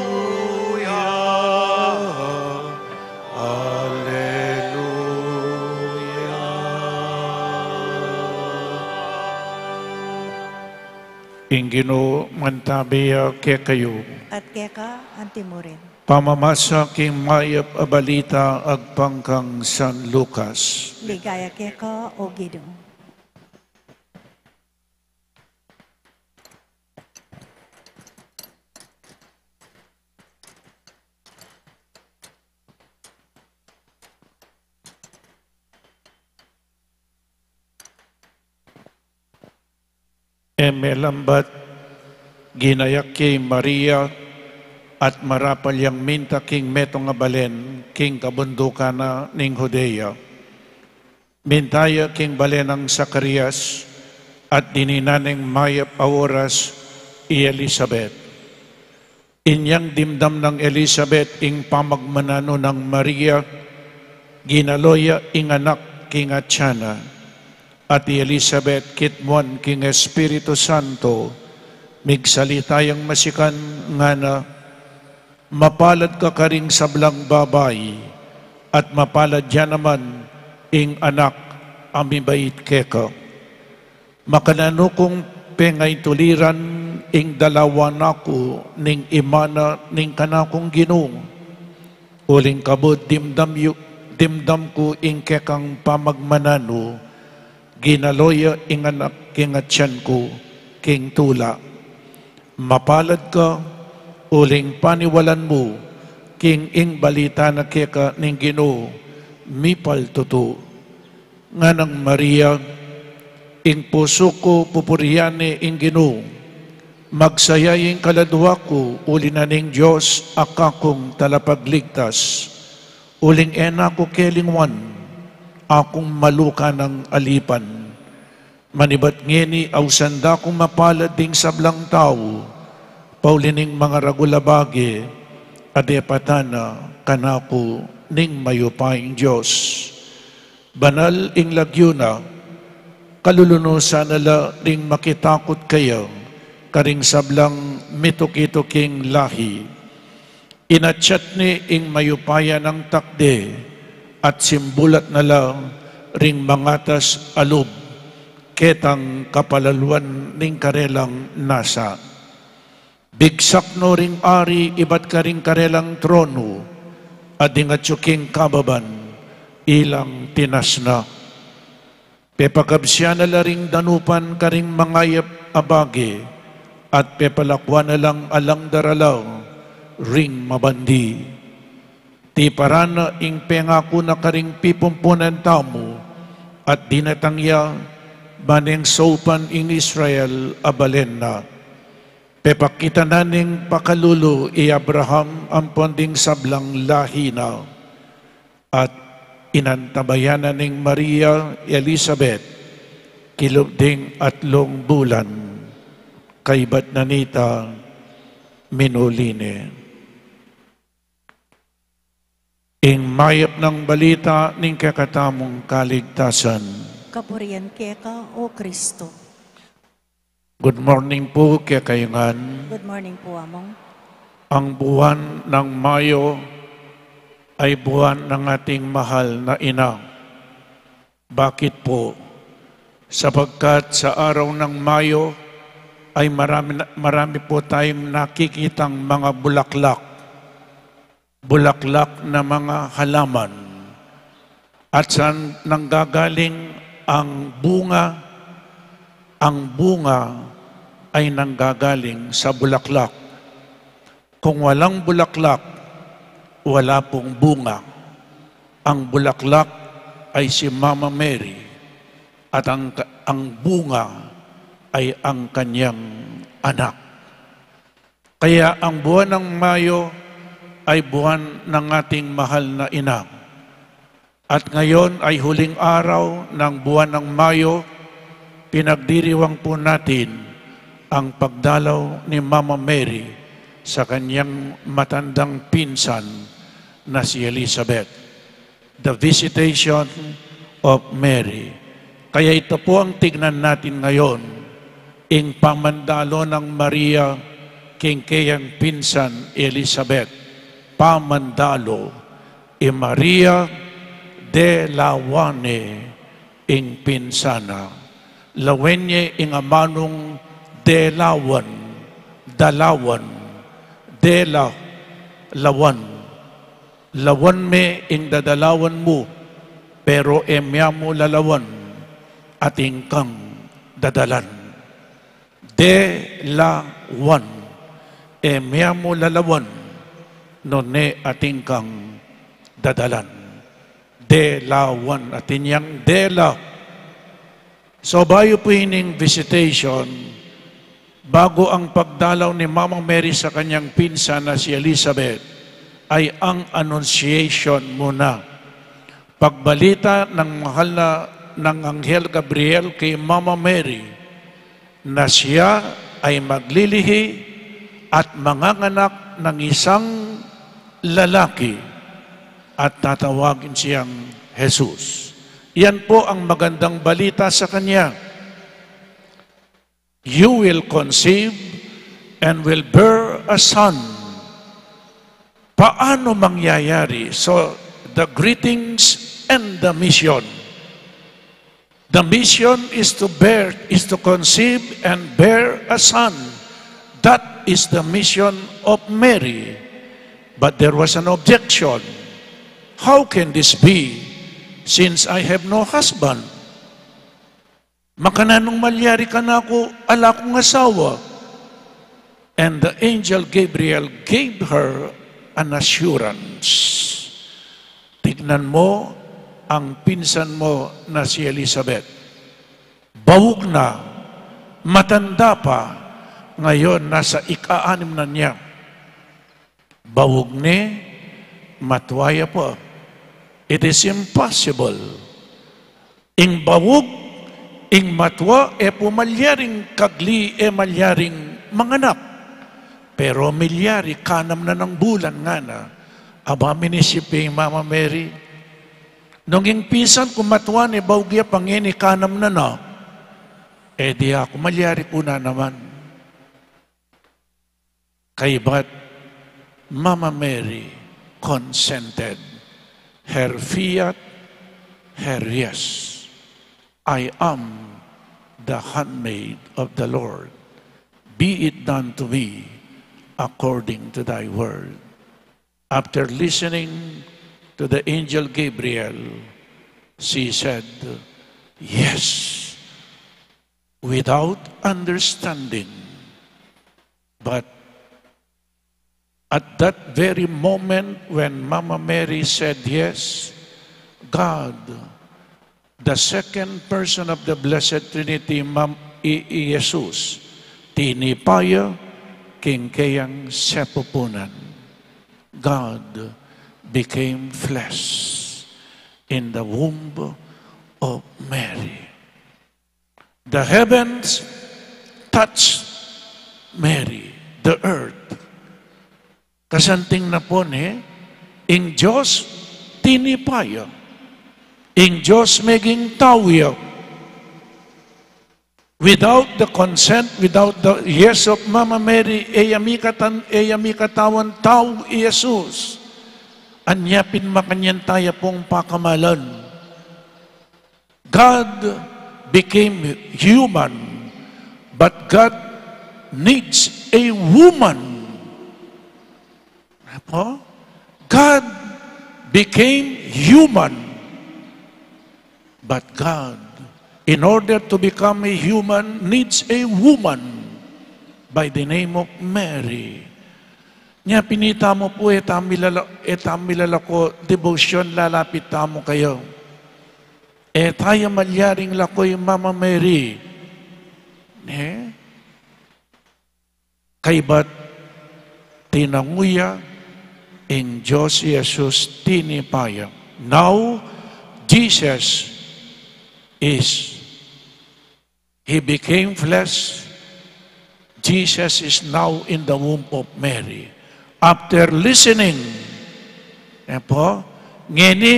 aleluya. Ing Ginu mantabi ya kekayu. At keka antimurin. Pamamasa king mayap a balita agpang kang San Lucas. Ligaya keka, O Ginu. E melambat, ginayak ya i Maria, at marapal yang minta king metung a balen king kabundukan na ning Judea. Minta ya king balen nang Zacarias, at dininan ning mayap a oras i Elisabet. Inyang dimdam nang Elisabet ing pamagmananu nang Maria, ginalo ya ing anak king atian na. At i Elisabet kitmuan king Espiritu Santo, Migsalita yang masikan, ngana, "Mapalad ka karing sablang babai, at mapalad ya naman ing anak a mibait keka. Makananu kung pengaytuliran ing dalawa naku ning imana ning kanakung Ginu, uling kabud dimdam yu, dimdam ku ing kekang pamagmananu, ginalo ya ing anak king atian ku king tula. Mapalad ka, uling paniwalan mu king ing balita na keka ning Ginu mipaltutu." Nganang Maria, "Ing pusu ku pupurian ne ing Ginu, magsaya ing kaladua ku uli na ning Dios a kakung talapagligtas, uling e na ku kelingwan, akung maluka nang alipan. Manibat ngeni, ausan da kung mapalad ding sablang tau, pauli ning mangaragul a bage, a depatan na kanaku ning mayupayang Dios. Banal ing lagyu na, kalulunusan na la ring makitakut kaya karing sablang mituki-tuking lahi. Inatyat ne ing mayupaya nang takde, at simbulat na la ring mangatas a lub ketang kapalaluan ning karelang nasa. Bigsak no ring ari ibat karing karelang tronu, at ding atyu king kababan, ilang tinas na. Pepakabsian na la ring danupan karing mangayap a bage, at pepalakuan na lang alang darala ring mabandi. Tiparan na ing pengaku na karing pipumpunan tamu, at dinatang ya, ban ing saupan ing Israel a balen na. Pepakita na ning pakalulu i Abraham ampon ding sablang lahi na, at inantabayanan ning Maria i Elisabet, kilub ding atlung bulan, kaybat na nita minuli ne." Ing mayap nang balita ning kekatamung kaligtasan. Kapurian keka, O Kristo. Good morning po kekayu ngan. Good morning po, Among. Ang buwan ng Mayo ay buwan ng ating mahal na ina. Bakit po? Sapagkat sa araw ng Mayo ay marami na, marami po tayong nakikitang mga bulaklak. Bulaklak na mga halaman. At saan nanggagaling ang bunga? Ang bunga ay nanggagaling sa bulaklak. Kung walang bulaklak, wala pong bunga. Ang bulaklak ay si Mama Mary, at ang, ang bunga ay ang kanyang anak. Kaya ang buwan ng Mayo ay buwan ng ating mahal na ina. At ngayon ay huling araw ng buwan ng Mayo, pinagdiriwang po natin ang pagdalaw ni Mama Mary sa kanyang matandang pinsan na si Elizabeth. The Visitation of Mary. Kaya ito po ang tignan natin ngayon, ing pamandalo nang Maria king keyang pinsan Elizabeth. Pamandalo, i Maria delawan ne ing pinsan na. Lawen ye ing amanung delawan, dalawan, dela, lawan. Lawan me ing dadalawan mu, pero e mya mu lalawan, atin kang dadalan. Delawan, e mya mu lalawan, nune atin kang dadalan. Delawan, atin yang dela. So, bayu pu ining visitation, bago ang pagdalaw ni Mama Mary sa kanyang pinsan na si Elizabeth, ay ang Annunciation muna. Pagbalita ng mahal na, ng Anghel Gabriel kay Mama Mary, na siya ay maglilihi at manganganak ng isang lalaki at tatawagin siyang Jesus. Yan po ang magandang balita sa kanya. "You will conceive and will bear a son. Paano mangyayari? So, the greetings and the mission. The mission is to bear, is to conceive and bear a son. That is the mission of Mary. But there was an objection. "How can this be, since I have no husband?" "Makananung malyari kanaku, ala kung asawa?" And the angel Gabriel gave her an assurance. Tignan mo ang pinsan mo na si Elizabeth. Baug na, matanda pa, ngayon nasa ika-anim na niya. Baug ne, matua ya pa. It is impossible. Ing baug, ing matua, e pu malyaring kagli, e malyaring manganak. Pero milyari, kanam na nang bulan ngana. Aba, minisip ing Mama Mary, "Nung ing pisan ku matua ne, baug ya pa, ngeni kanam na na. E di aku malyari ku na naman." Kaybat Mama Mary consented. Her fiat, her yes. "I am the handmaid of the Lord. Be it done to me according to thy word." After listening to the angel Gabriel, she said, "Yes," without understanding. But at that very moment when Mama Mary said yes, God, the second person of the Blessed Trinity, Mam-, i, i Jesus, tinipa ya king keyang sepupunan. God became flesh in the womb of Mary. The heavens touched Mary, the earth. Kasanting na pon, e, ing Dios tinipa ya. Ing Dios meging tau ya. Without the consent, without the yes of Mama Mary, e ya mikatan, e ya mikatawan tau i Jesus. Anya pin makanyan taya pung pakamalan. God became human, but God needs a woman. Apo? God became human, but God, in order to become a human, needs a woman by the name of Mary. Nya pin itamu pu, e tamu milala-, e tamu milalako debosyon, lalapit tamu kaya. E taya malyaring lako i Mama Mary. Ne? Kaybat tinangu ya ing Dios i Jesus, tinipa ya. Now, Jesus is He became flesh. Jesus is now in the womb of Mary. After listening, e po, ngeni,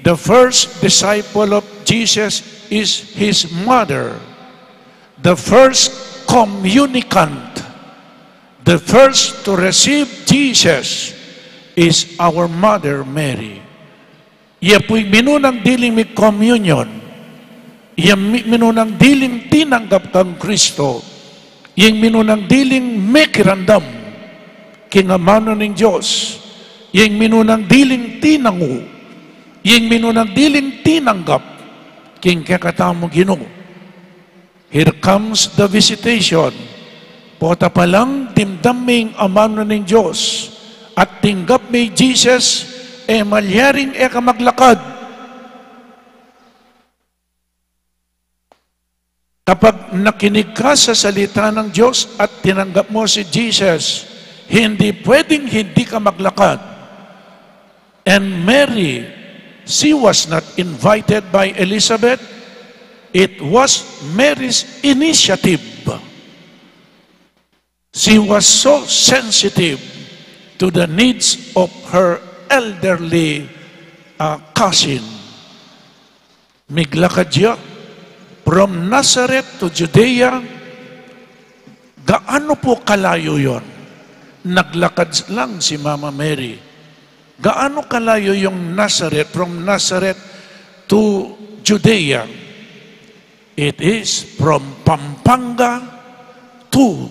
the first disciple of Jesus is his mother. The first communicant, the first to receive Jesus is our Mother Mary. Iya pu'y minunang diling mi-communion. Iya mi-, minunang diling tinanggap kang Kristo. Iyang minunang diling mekiramdam king amanu ning Dios. Iyang minunang diling tinangu. Iyang minunang diling tinanggap king kekatamung Ginu. Here comes the visitation. Pota pa lang dimdam me ing amanu ning Dios at tinggap me i Jesus, e malyaring e ka maglakad. Kapag nakinig ka sa salita ng Diyos at tinanggap mo si Jesus, hindi pwedeng hindi ka maglakad. And Mary, she was not invited by Elizabeth. It was Mary's initiative. She was so sensitive to the needs of her elderly, uh, cousin. Miglakad ya from Nazareth to Judea, Gaano po kalayo yon? Naglakad lang si Mama Mary. Gaano kalayo yung Nazareth, from Nazareth to Judea? It is from Pampanga to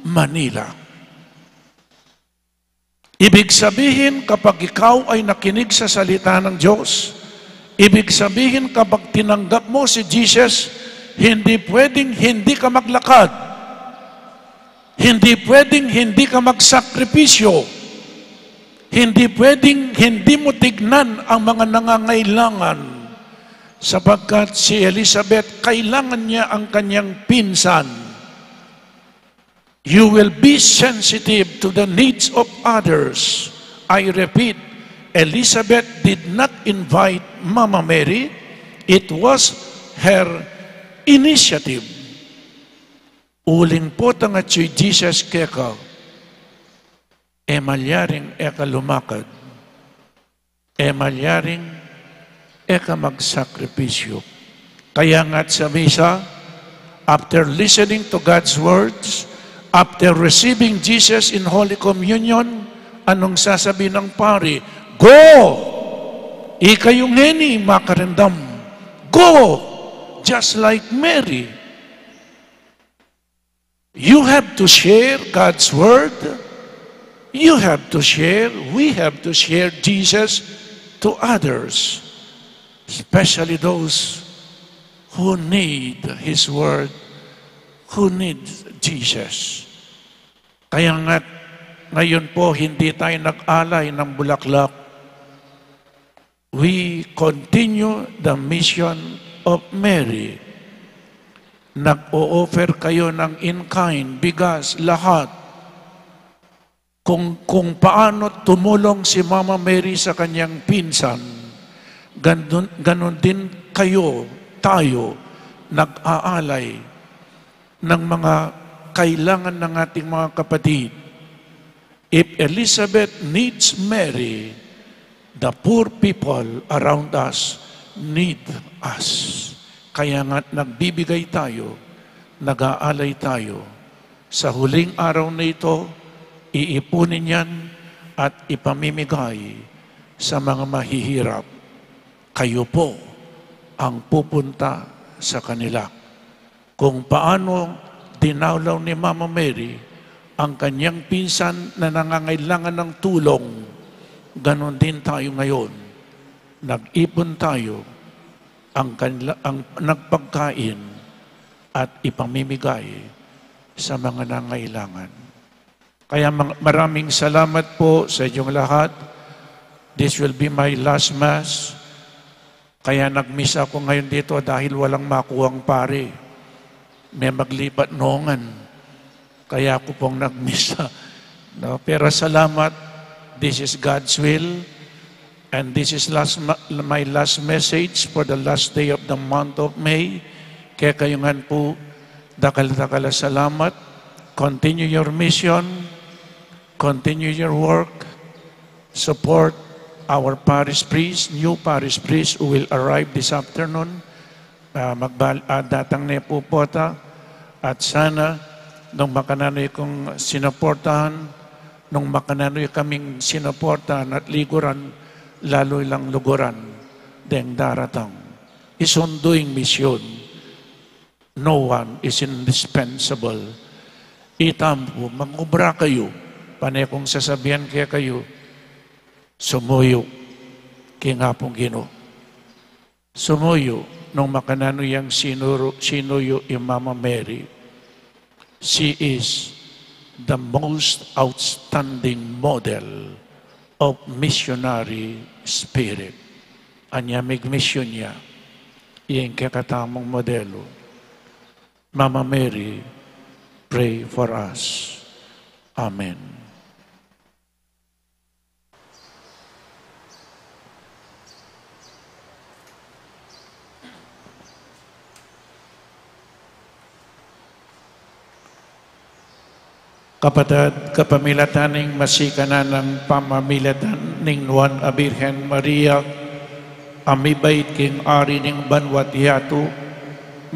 Manila. Ibig sabihin, kapag ikaw ay nakinig sa salita ng Diyos, ibig sabihin, kapag tinanggap mo si Jesus, hindi pwedeng hindi ka maglakad. Hindi pwedeng hindi ka magsakripisyo. Hindi pwedeng hindi mo tignan ang mga nangangailangan. Sapagkat si Elizabeth, kailangan niya ang kanyang pinsan. You will be sensitive to the needs of others. I repeat, Elizabeth did not invite Mama Mary. It was her initiative. Uling potang atyu i Jesus keka, e malyaring e ka lumakad. E malyaring e ka magsakripisyo. Kaya nga't sa misa, after listening to God's words, after receiving Jesus in Holy Communion, anong sasabi ng pari? Go! Ikayu ngeni makarendam. Go! Just like Mary. You have to share God's word. You have to share, we have to share Jesus to others, especially those who need His word, who need Jesus. Kaya nga, ngayon po, hindi tayo nag-alay ng bulaklak. We continue the mission of Mary. Nag-o-offer kayo ng in-kind, bigas, lahat. Kung, kung paano tumulong si Mama Mary sa kanyang pinsan, ganun, ganun din kayo, tayo, nag-aalay ng mga kailangan ng ating mga kapatid. If Elizabeth needs Mary, the poor people around us need us. Kaya nga nagbibigay tayo, nag-aalay tayo. Sa huling araw na ito, iipunin yan at ipamimigay sa mga mahihirap. Kayo po ang pupunta sa kanila. Kung paano dinalaw ni Mama Mary ang kanyang pinsan na nangangailangan ng tulong, ganon din tayo ngayon. Nag-ipon tayo, ang kanila, ang nagpagkain at ipamimigay sa mga nangailangan. Kaya mang-, maraming salamat po sa inyong lahat. This will be my last mass. Kaya nagmisa ako ngayon dito dahil walang makuhang pari. May maglipat nongan. Kaya ako pong nagmisa. No? Pero salamat. This is God's will. And this is last ma-, my last message for the last day of the month of May. Kaya kayo ngan po, dakal-dakal a salamat. Continue your mission. Continue your work. Support our parish priest, new parish priest who will arrive this afternoon. Ah, magbal-, ah, datang ne pu pota. At sana, nung makananu yu kung sinuportahan, nung makananu yu kaming sinuportahan at liguran, lalu yu lang luguran deng daratang. Isundu ing misyon. No one is indispensable. Itamu pu, mangobra kayu. Pane kung sasabian kekayu, sumuyu king Apung Ginu. Sumuyu nung makananu yang sinuru-, sinuyu i Mama Mary. She is the most outstanding model of missionary spirit. Anya migmisyun ya, ing kekatamung modelu. Mama Mary, pray for us. Amen. Kapatad, kapamilatan ning masikan a pamamilatan ning Nuan a Birhen Maria, a mibait king ari ning banua't yatu,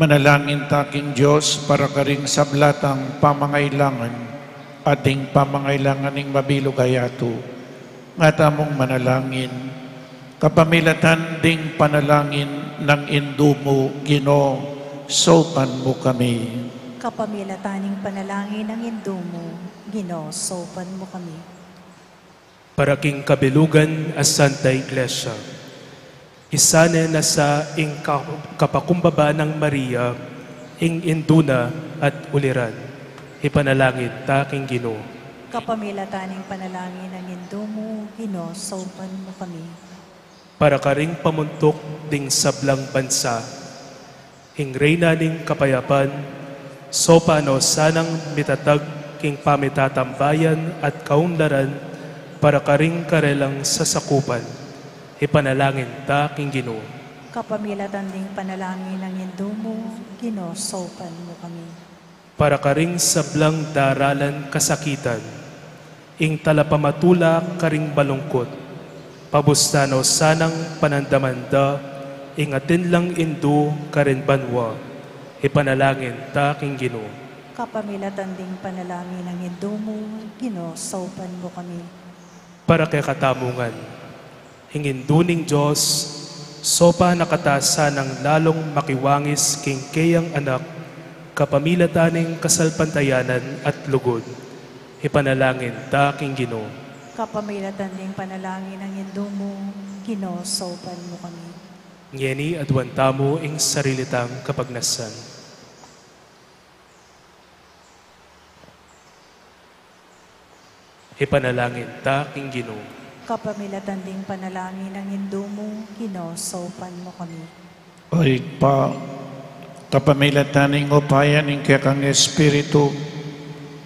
Manalangin ta king Dios para karing sabla tang pamangailangan at ding pamangailangan ning mabilug a yatu. Nga tamung manalangin, kapamilatan ding panalangin nang Indu mu, Ginu, saupan mu kami. Kapamilatan ning panalangin nang Indu mu, Ginu, saupan mu kami. Para king kabilugan a Santa Iglesia. Isane na sa ing ka-, kapakumbaba nang Maria, ing Indu na at uliran. Ipanalangin ta king Ginu. Kapamilatan ning panalangin nang Indu mu, Ginu, saupan mu kami. Para karing pamuntuk ding sablang bansa, ing Reyna ning Kapayapan, saupan no sanang mitatag king pamitatambayan at kaunlaran para karing karelang sasakupan. Ipanalangin ta king Ginu. Kapamilatan ding panalangin nang Indu mu, Ginu, saupan mu kami. Para karing sablang daralan kasakitan, ing talapamatula karing malungkut, pabustan no sanang panandaman da ing atin lang Indu karin banua. Ipanalangin ta king Ginu. Kapamilatan ding panalangin nang Indu mu, Ginu, saupan mu kami. Para kekatamu ngan, ing Indu ning Dios, saupan na kata sanang lalung makiwangis king keyang Anak, kapamilatan ning kasalpantayanan at lugud. Ipanalangin ta king Ginu. Kapamilatan ding panalangin nang Indu mu, Ginu, saupan mu kami. Ngeni aduan tamu ing sarili tang kapagnasan. Ipanalangin ta king Ginu. Kapamilatan ding panalangin nang Indu mu, Ginu, saupan mu kami. O Ibpa, kapamilatan ning upaya ning kekang Espiritu,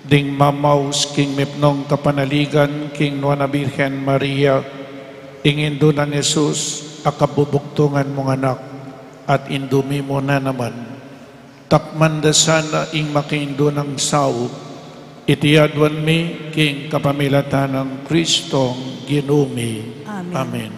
ding mamaus king mipnung kapanaligan king Nuan a Birhen Maria, ing Indu nang Jesus, a kabubugtungan mung Anak, at Indu mi mu na naman. Takman da sana ing makaindu nang saup, iti aduan mi king kapamilatan nang Kristong Ginu mi. Amen. Amen.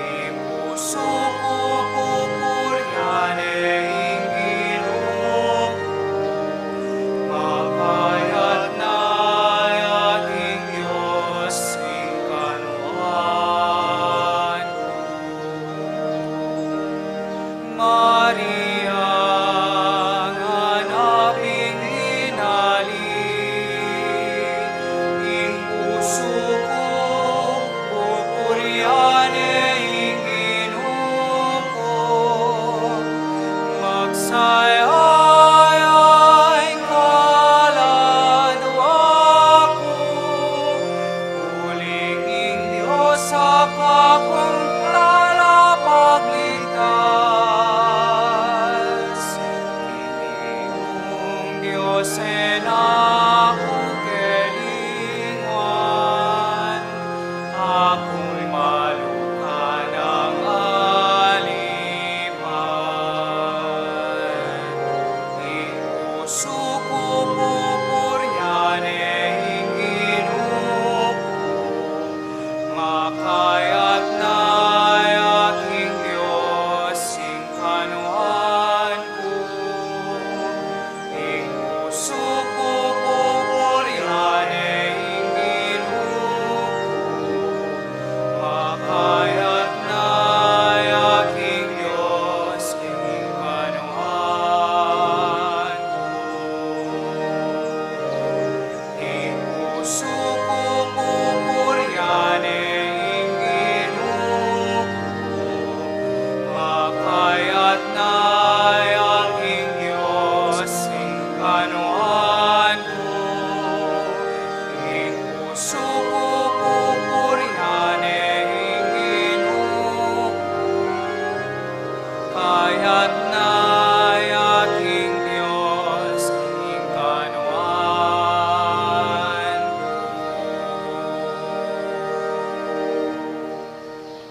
Ing pusu ku pupurian ne ing Ginu ku, makayatna ya king Dios king kanuan ku. Maria, nganap ing linalin, ing pusu ku pupurian ne ing Ginu ku, magsaya ya ing kaladua ku, uling ing Dios Apa kung talapagligtas. Ing Dios e na ku kelinguan, a kung malukan nang alipan. Ing pusu ku pupurian ne ing Ginu ku, makayatna ya king Dios king kanuan ku. Ing pusu ku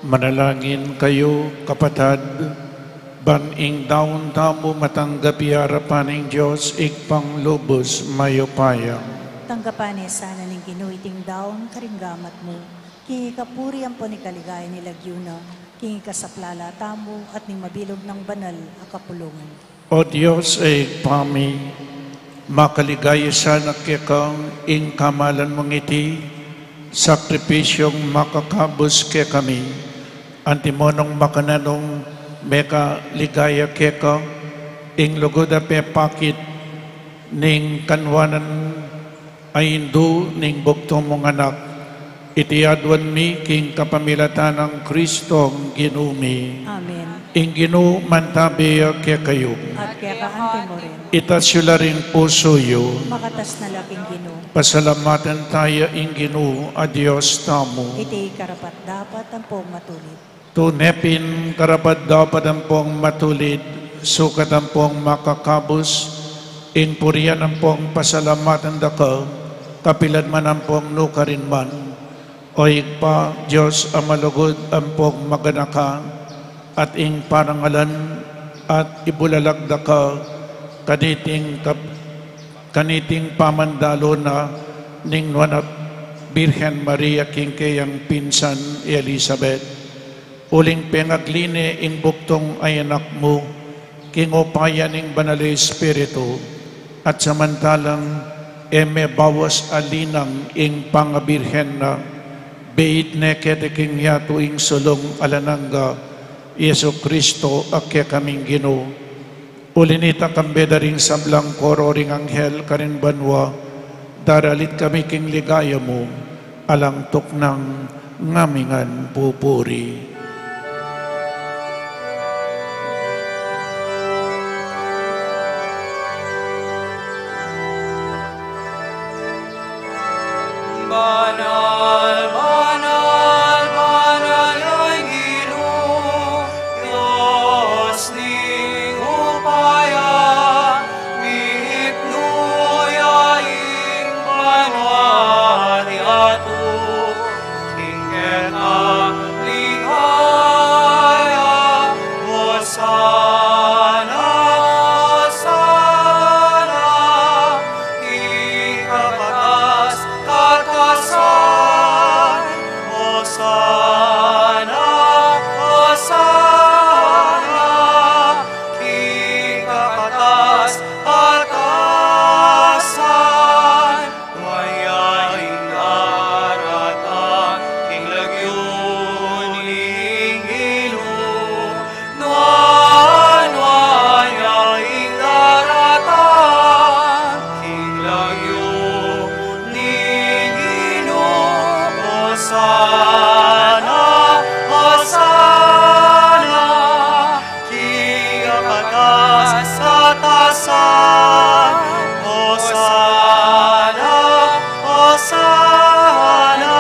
Manalangin kayu, kapatad, ban ing daun tamu matanggap ya arapan ning Dios Ibpang lubus mayupaya. Tanggapan ne sana ning Ginu iting daun karing gamat mu, king ikapuri ampon ikaligaya ning lagyu na, king ikasaplala tamu at ning mabilug nang banal a kapulungan. O Dios a Ibpa mi, makaligaya sana keka ing kamalan mung iti, sakripisyung makakabus kekami, antimo nung makananung mekaligaya keka ing lugud a pepakit ning kanuanan a indu ning bugtung mung anak. Iti aduan mi king kapamilatan nang Kristong Ginu mi. Amen. Ing Ginu mantabe ya kekayu. At keka anti mo rin. Itas yu la ring pusu yu. Makatas na la king Ginu. Pasalamatan taya ing Ginu a Dios tamu. Iti karapat-dapat ampong matulid. Tune pin karapat-dapat ampong matulid, sukat ampong makakabus, ing purian ampong pasalamatan da ka, kapilan man ampong nukarin man. O Ibpa, Dios a malugud ampong maganaka, at ing parangalan at ibulalag da ka, kaniting kap-, kaniting pamandalu na ning nuan a Birhen Maria king keyang pinsan i Elisabet. Uling pengagli ne ing bugtung a anak mu, king upaya ning Banal a Espiritu, at samantalang e mebawas a linang ing pangabirhen na, beit ne keti king yatu ing sulung alang angga, Jesucristo a kekaming Ginu. Uli nita, kambe da ring sablang koro ring anghel karin banua, daralit kami king ligaya mu, alang tuknang ngamingan pupuri. Banal, banal, banal ya ing Ginu, Dios ning upaya, mipnu ya ing banua at yatu, king keka ligaya. Hosana, Hosana, king kakatas-katasan. Hosana, Hosana, king kakatas-katasan. Nuan ya ing daratang king lagyu ning Ginu. Nuan, nuan ya ing daratang king lagyu ning Ginu. Hosana, Hosana, king kakatas-katasan. Hosana, Hosana,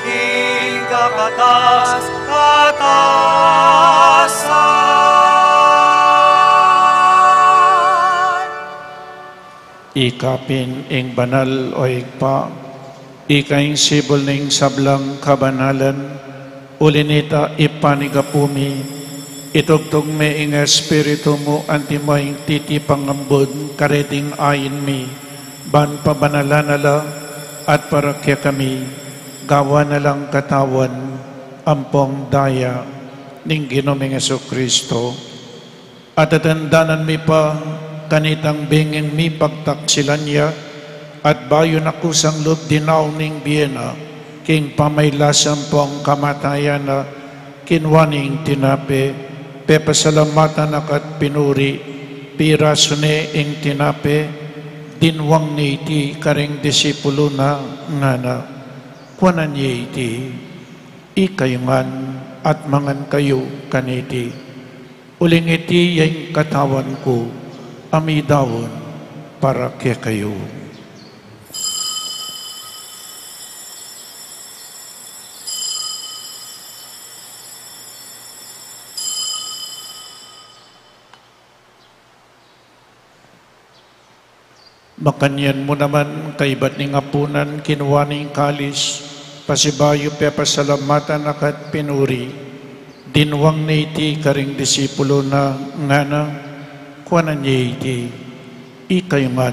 king kakatas-katasan. Ika pin ing banal, o Ibpa, ika ing sibul ning sablang kabanalan, uli nita ipanyawad mi, itugtug me ing Espiritu mu antimo ing titipang ambun kareting ain mi, ban pabanalan na la at para kekami, gawan na lang katawan ampong daya ning Ginu ming Jesucristo. At atandanan mi pa kanitang bengeng mi pagtaksilan ya, at bayu na kusang lub dinaun ing bie na, king pamailas ampong kamatayan na, kinua ne ing tinape, pepasalamatan na ka at pinuri, pirasu ne ing tinape, dinwang ne iti karing disipulu na, ngana: Kuanan ye iti, ikayu ngan at mangan kayu kaniti. Uling iti ya ing katawan ku, a midaun para kekayu. Makanyan mu naman, kaibat ning apunan, kinua ne ing kalis, Pasibayu pepasalamatan na ka't pinuri, dinuang na iti karing disipulu na, ngana, kuanan ye iti, ikayu ngan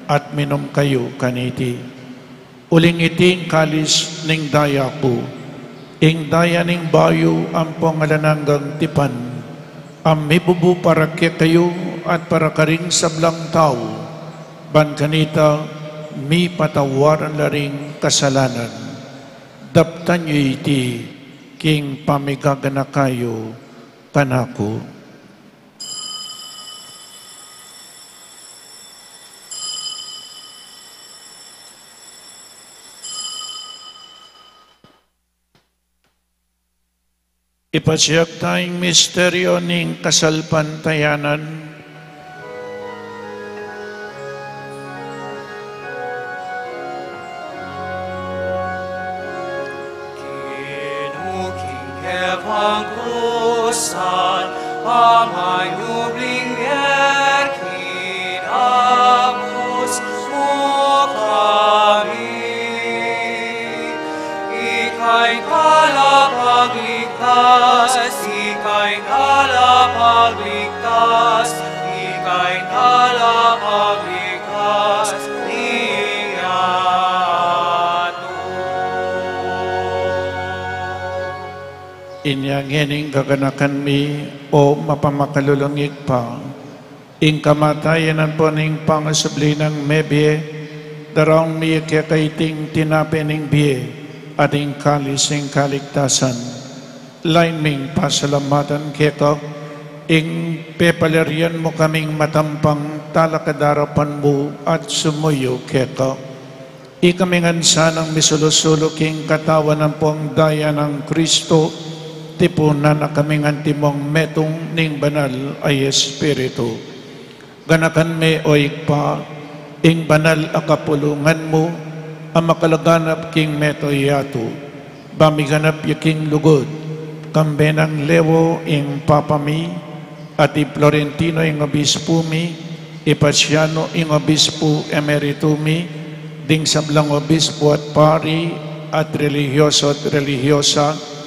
at minum kayu kaniti. Uling iti ing kalis ning daya ku, ing daya ning bayu ampong alang anggang tipan, a mibubu para kekayu at para karing sablang tau, ban kanita mipatawaran la ring kasalanan. Daptan yu iti king pamigaganaka yu kanaku. Ipasiag ta ing misteryu ning kasalpantayanan. King kebangkusan, pamanyubling bie, kinabus mu kami. Ika ing talapagligtas, ika ing talapagligtas, ika ing talapagligtas ning yatu. Inya ngening gaganakan mi, o mapamakalulung Ibpa, ing kamatayan ampon ing pangasubli nang mebie, daraun mi keka iting tinape ning bie at ing kalis ning kaligtasan. Lain ming pasalamatan keka ing pepalarian mu kaming matampang talakad king arapan mu at sumuyu keka. Ikami ngan sanang misulu-sulu king katawan ampong daya nang Kristo, tipunan na kami ngan timong metung ning Banal a Espiritu. Ganakan me, o Ibpa, ing banal a kapulungan mu, a makalaganap king mabilug a yatu, ba miganap ya king lugud, kambe nang Leo ing Papa mi, at i Florentino ing obispu mi, i Paciano ing obispu emeritu mi, ding sablang obispu at pari, at relihiyoso at relihiyosa,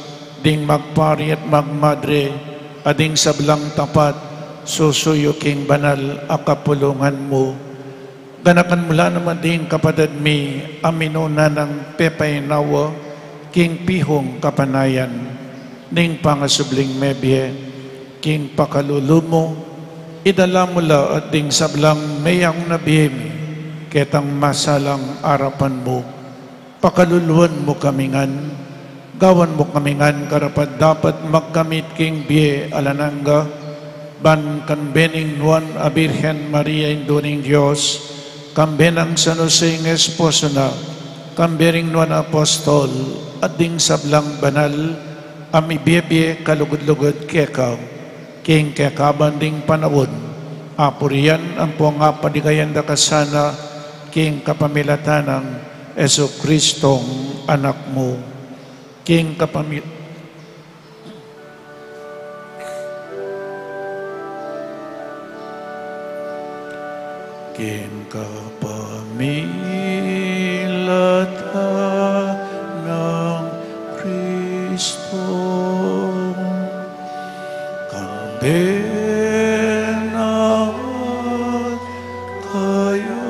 ding magpari at magmadre, at ding sablang tapat, susuyu king banal a kapulungan mu. Ganakan mu la naman ding kapatad mi a minuna nang pepainawa king pihung kapanayan ning pangasubling mebie, king pakalulu mu, idala mu la at ding sablang meyang na bie mi ketang masalang arapan mu. Pakaluluan mu kami ngan, gawan mu kami ngan karapat-dapat magkamit king bie alang angga, ban kambe ning Nuan a Birhen Maria, Indu ning Dios, kambe nang San Jose ing esposo na, kambe ring nuan a apostol, at ding sablang banal a mibie-bie kalugud-lugud keka, king kekaban ding panaun, apurian ampong apaligayan da ka sana, king kapamilatan nang Jesucristong Anak mu. King kapami-, king kapamilatan nang Kristo, kambe na at kaya,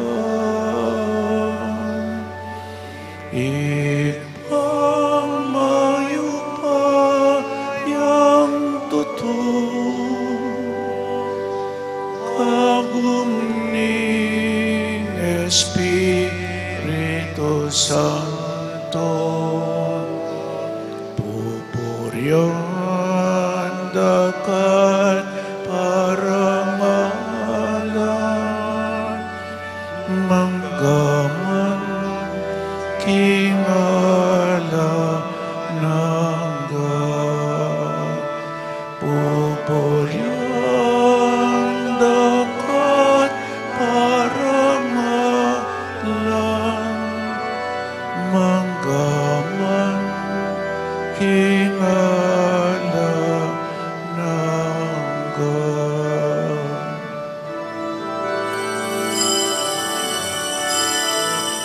Ibpang mayupayang tutu, kagum ning Espiritu Santo, pupurian da ka at parangalan, mangga man king alang angga. Pupurian da ka at parangalan, mangga man king alang angga.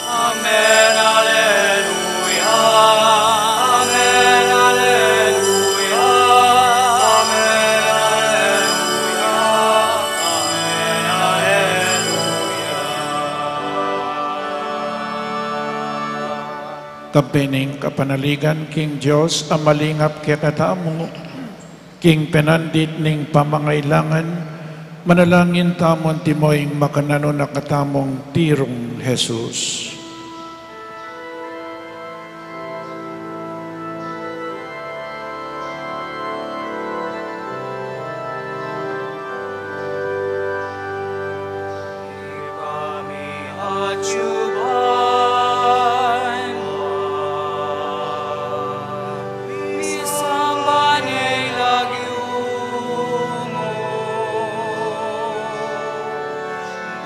Amen. Alleluia. Kambe ning kapanaligan king Dios a malingap kekatamu, king penandit ning pamangailangan, manalangin tamu antimo ing makananu na katamung tirung Jesus.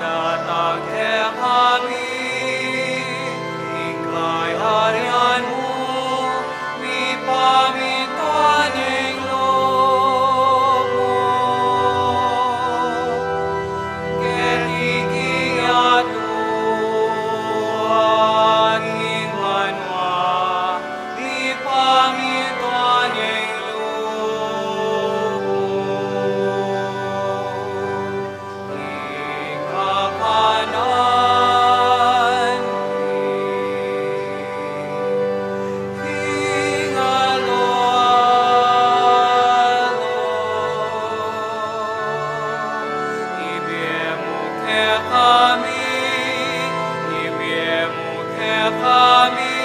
Datang kekami ing kayarian mu, mipamintuan ing lub mu. Keti king yatu anti king banua, mipamintuan ing lub mu. Ing kakanan mi king aldo-aldo, ibie mu kekami, ibie mu kekami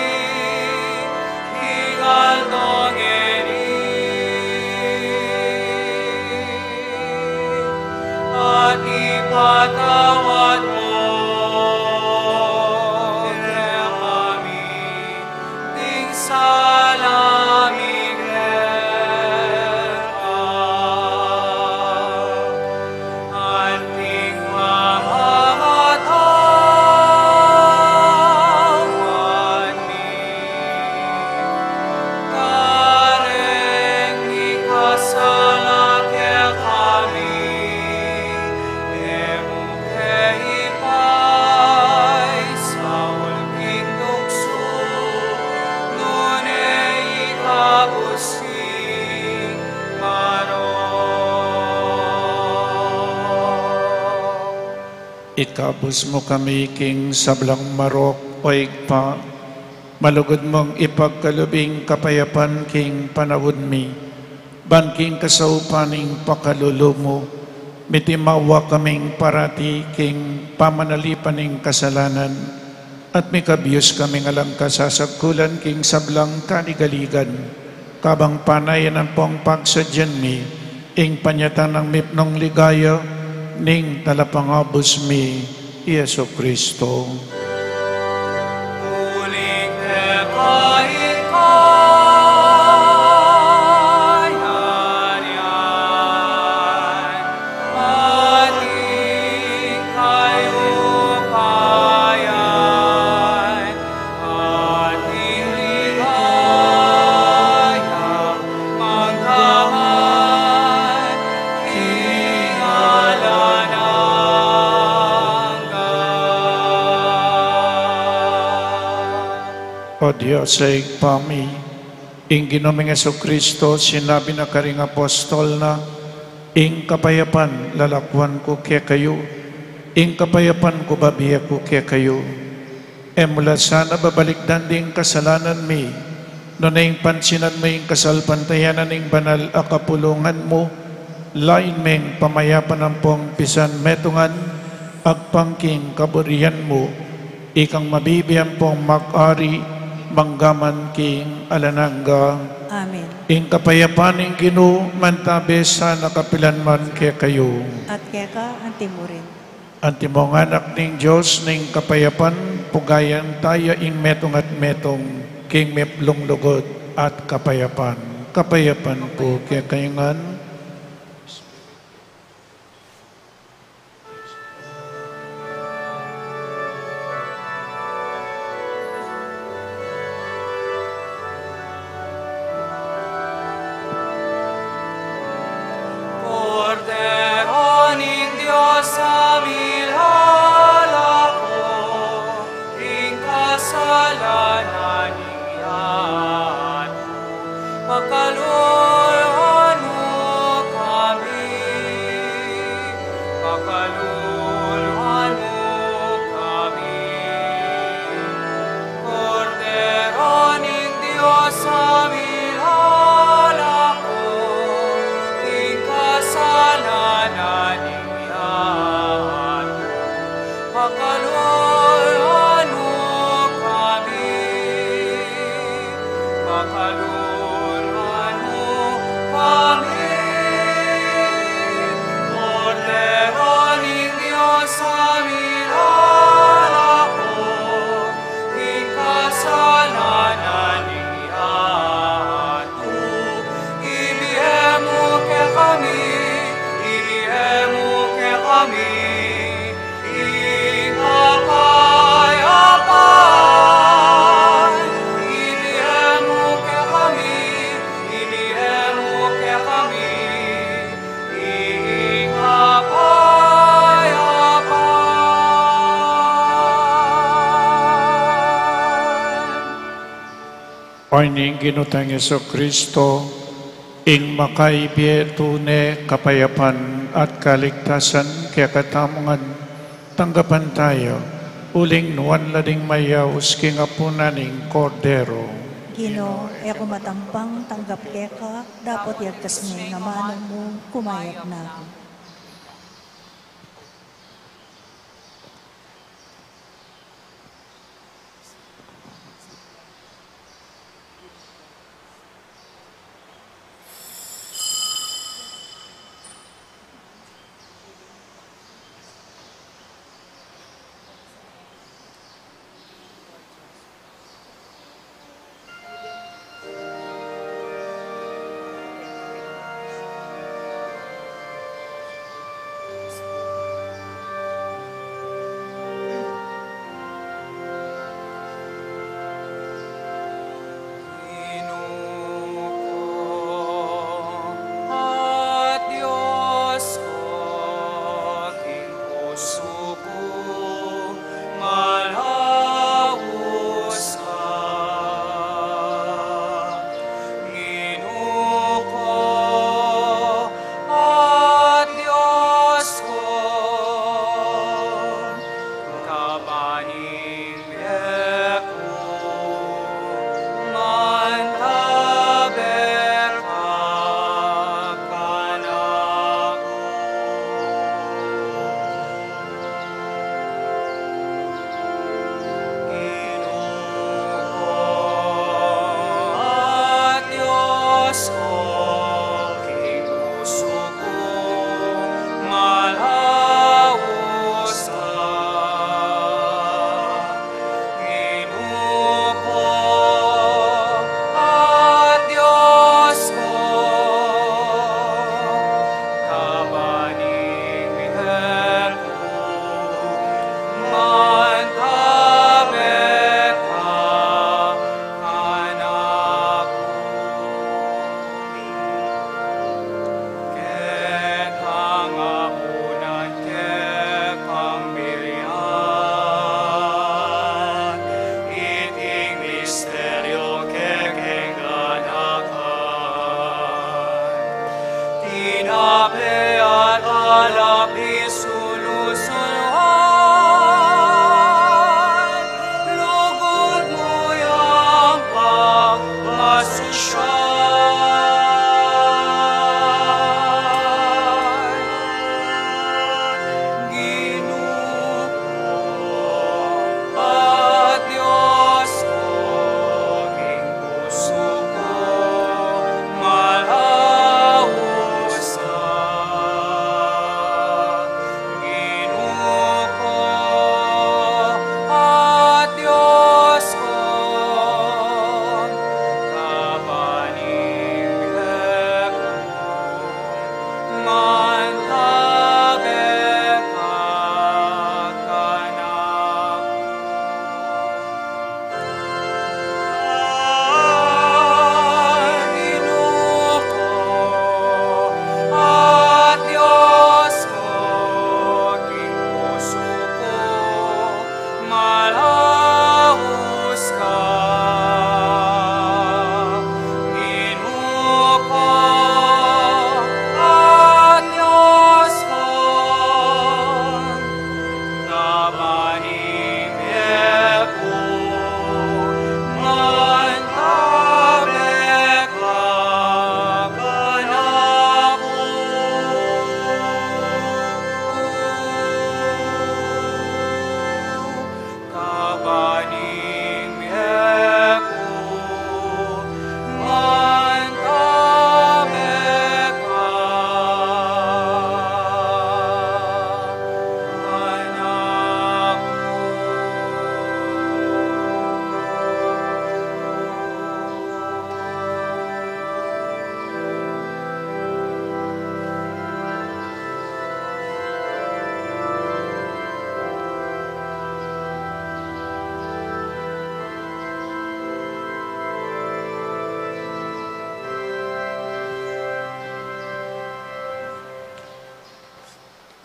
king aldo ngeni, at ipatawad mu kekami ding sala mi keka, anti ing pamamatawad mi kareng mikasala kekami, e mu ke ipaisaul king tuksu, nune ikabus ing marok. Ikabus mu kami king sablang marok, O Ibpa, malugud mung ipagkalub ing kapayapan king panaun mi, ban king kasaupan ning pakalulu mu, mitimawa kaming parati king pamanalipan ning kasalanan, at mikabius kaming alang kasasagkulan king sablang kaligaligan, kabang panayan ampong pagsadyan mi ing panyatang nang mipnung ligaya ning Talapangabus mi, i Jesucristo. Uling keka ing kayarian, at ing kayupayan, at ing ligaya, manggaman king alang angga. O Dios a Ibpa mi, ing Ginu ming Jesucristo, sinabi na karing apostol na, "Ing kapayapan lalakuan ku kekayu, ing kapayapan ku bibie ku kekayu." E mu la sana babalikdan ding kasalanan mi, nune ing pansinan mu ing kasalpantayanan ning banal a kapulungan mu, lain meng pamayapan ampong pisan metungan, agpang king kaburian mu, ikang mabibie ampong mag-ari manggaman king alang angga. Amen. Ing kapayapan ning Ginu mantabe sana kapilan man kekayu. At keka antimurin. Antimong anak ning Dios ning kapayapan, pugayan taya ing metung at metung king miplung lugud at kapayapan. Kapayapan ku kekayu ngan. Kordero ning Dios a milalako king kasalanan ning yatu, pakalulwan mu Ing Ginu tang Jesucristo, ing makaibie tune kapayapan at kaligtasan kekatamu ngan, tanggapan taya, uling nuan la ding mayaus king apunan ning Kordero. Ginu, e ku matampang tanggap keka, dapot yagkas mu ing amanu mu, kumayap na ku. Ginu ku at Dios ku, king pusu ku malaus ka. Ginu ku at Dios ku, kaban ning bie ku, mantabe ka kanaku. Ginu ku at Dios ku, king pusu ku malaus ka. Ginu ku at Dios ku, kaban ning bie ku, mantabe ka kanaku. Kekang apunan, kekang birian, iting misteryu kekeng ganakan. Tinape at alak pisulusuluan, lugud mu yang pagpasisyan. Ginu ku at Dios ku, king pusu ku malaus ka. Ginu ku at Dios ku, kaban ning bie ku, mantabe ka kanaku. Ginu ku at Dios ku, king pusu ku malaus ka. Ginu ku at Dios ku, kaban ning bie ku, mantabe ka kanaku. Kaban ning bie ku, mantabe ka kanaku.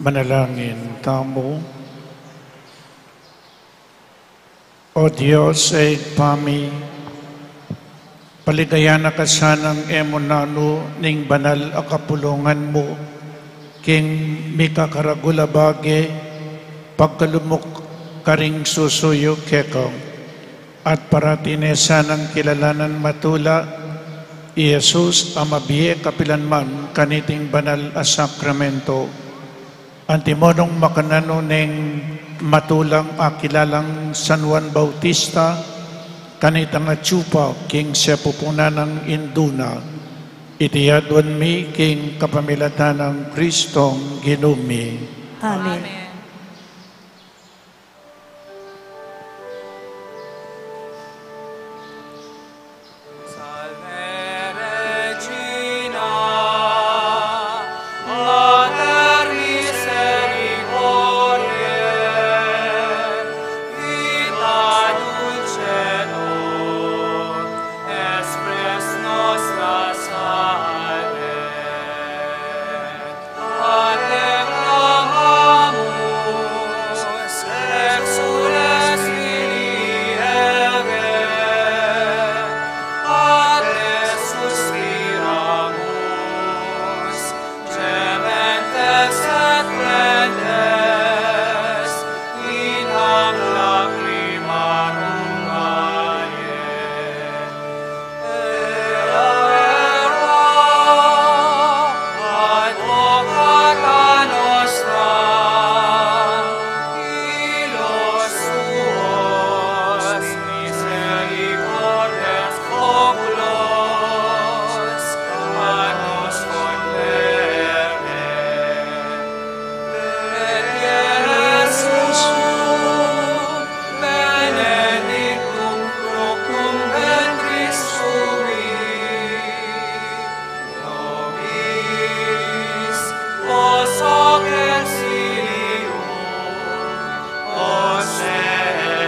Manalangin tamu. O Dios, Ibpa mi, Paligayan na ka sanang e mu nanu ning banal a kapulungan mu, king mikakaragul a bage, pagkalub mu karing susuyu keka, at parati ne sanang kilalanan matula i Jesus a mabie kapilan man kaniting banal a sakramento. Antimo nung makananu neng matulang a kilalang San Juan Bautista, kanitang atyu pa king sepupunan nang indu na, iti aduan mi king kapamilatan nang Kristong Ginu mi. Amen. Amen. Salve Regina, Mater misericordiae, vita dulcedo, expressis nostra salve. A te clamamus, exsules Filii Hevae, a te suspiramus, gementes et plaentes in hac lacrimarum valle. Benedictum fructum ventris tui, nobis post exilium possende.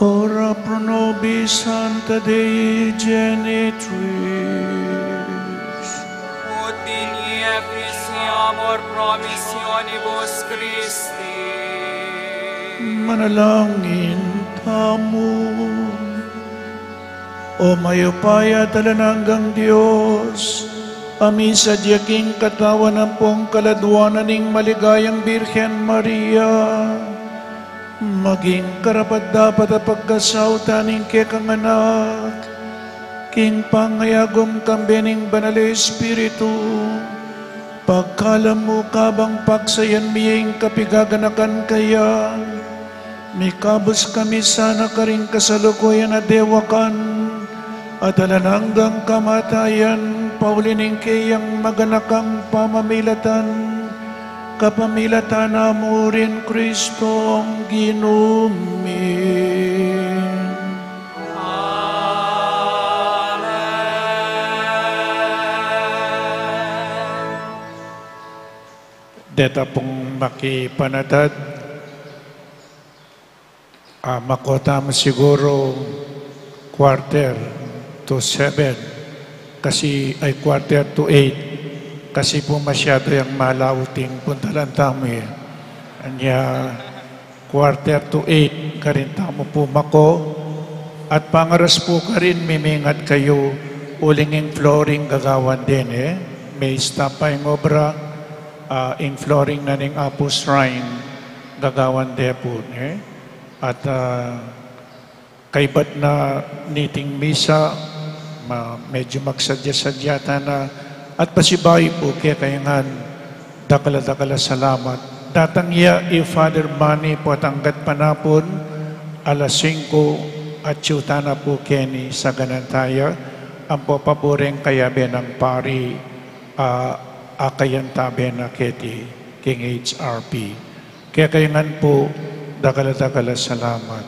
Ora pro nobis Sancta Dei Genitrix. Ut digni efficiamur promissionibus Christi. Manalangin tamu. O mayupaya at alang anggang Dios, a misadya king katawan ampong kaladwanan ning maligayang Birhen Maria, maging karapat-dapat a pagkasautan ning kekang Anak, king pangayagum kambe ning Banal a Espiritu, pagkalam mu kabang paksayan mi ing kapigaganakan kaya, mikabus kami sana karing kasalukuyan a dewakan, at alang anggang kamatayan, pauli ning keyang maganakang pamamilatan, kapamilatan na mu rin Kristong Ginu mi. Amen. Deta pung makipanatad, ah, mako tamu siguru quarter to seven, kasi, ay, quarter to eight, kasi pu masyadu yang malaut ing puntalan tamu, e. Anya, quarter to eight, karin tamu pu mako, at pangaras pu karin mimingat kayu, uling ing flooring gagawan de ne, e. Mistop pa ing obra, ah, ing flooring na ning Apu Shrine, gagawan de pu ne, e. At, ah, kaybat na niting misa, ma-, medyu magsadya-sadya tana, at pasibayu pu kekayu ngan, dakal a dakal a salamat. Datang ya i Father Manny pu at anggat panapun, alas singku, atyu tana pu keni sa ganantaya, ampo paburing kayabe nang pari, a, akayan tabe na keti, king H R P. Kekayu ngan pu, dakal a dakal a salamat.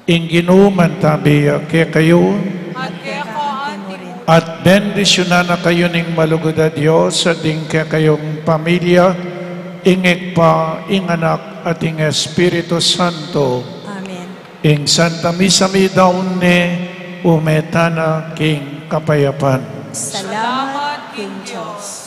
Ing Ginu mantabi ya kekayu. At keka anti mu At bendisyunan na kayu ning malugud a Dios, at ding kekayung pamilya, ing Ibpa, ing Anak, at ing Espiritu Santo. Amen. Ing Santa Misa meyari ne, ume tana king kapayapan. Salamat king Dios.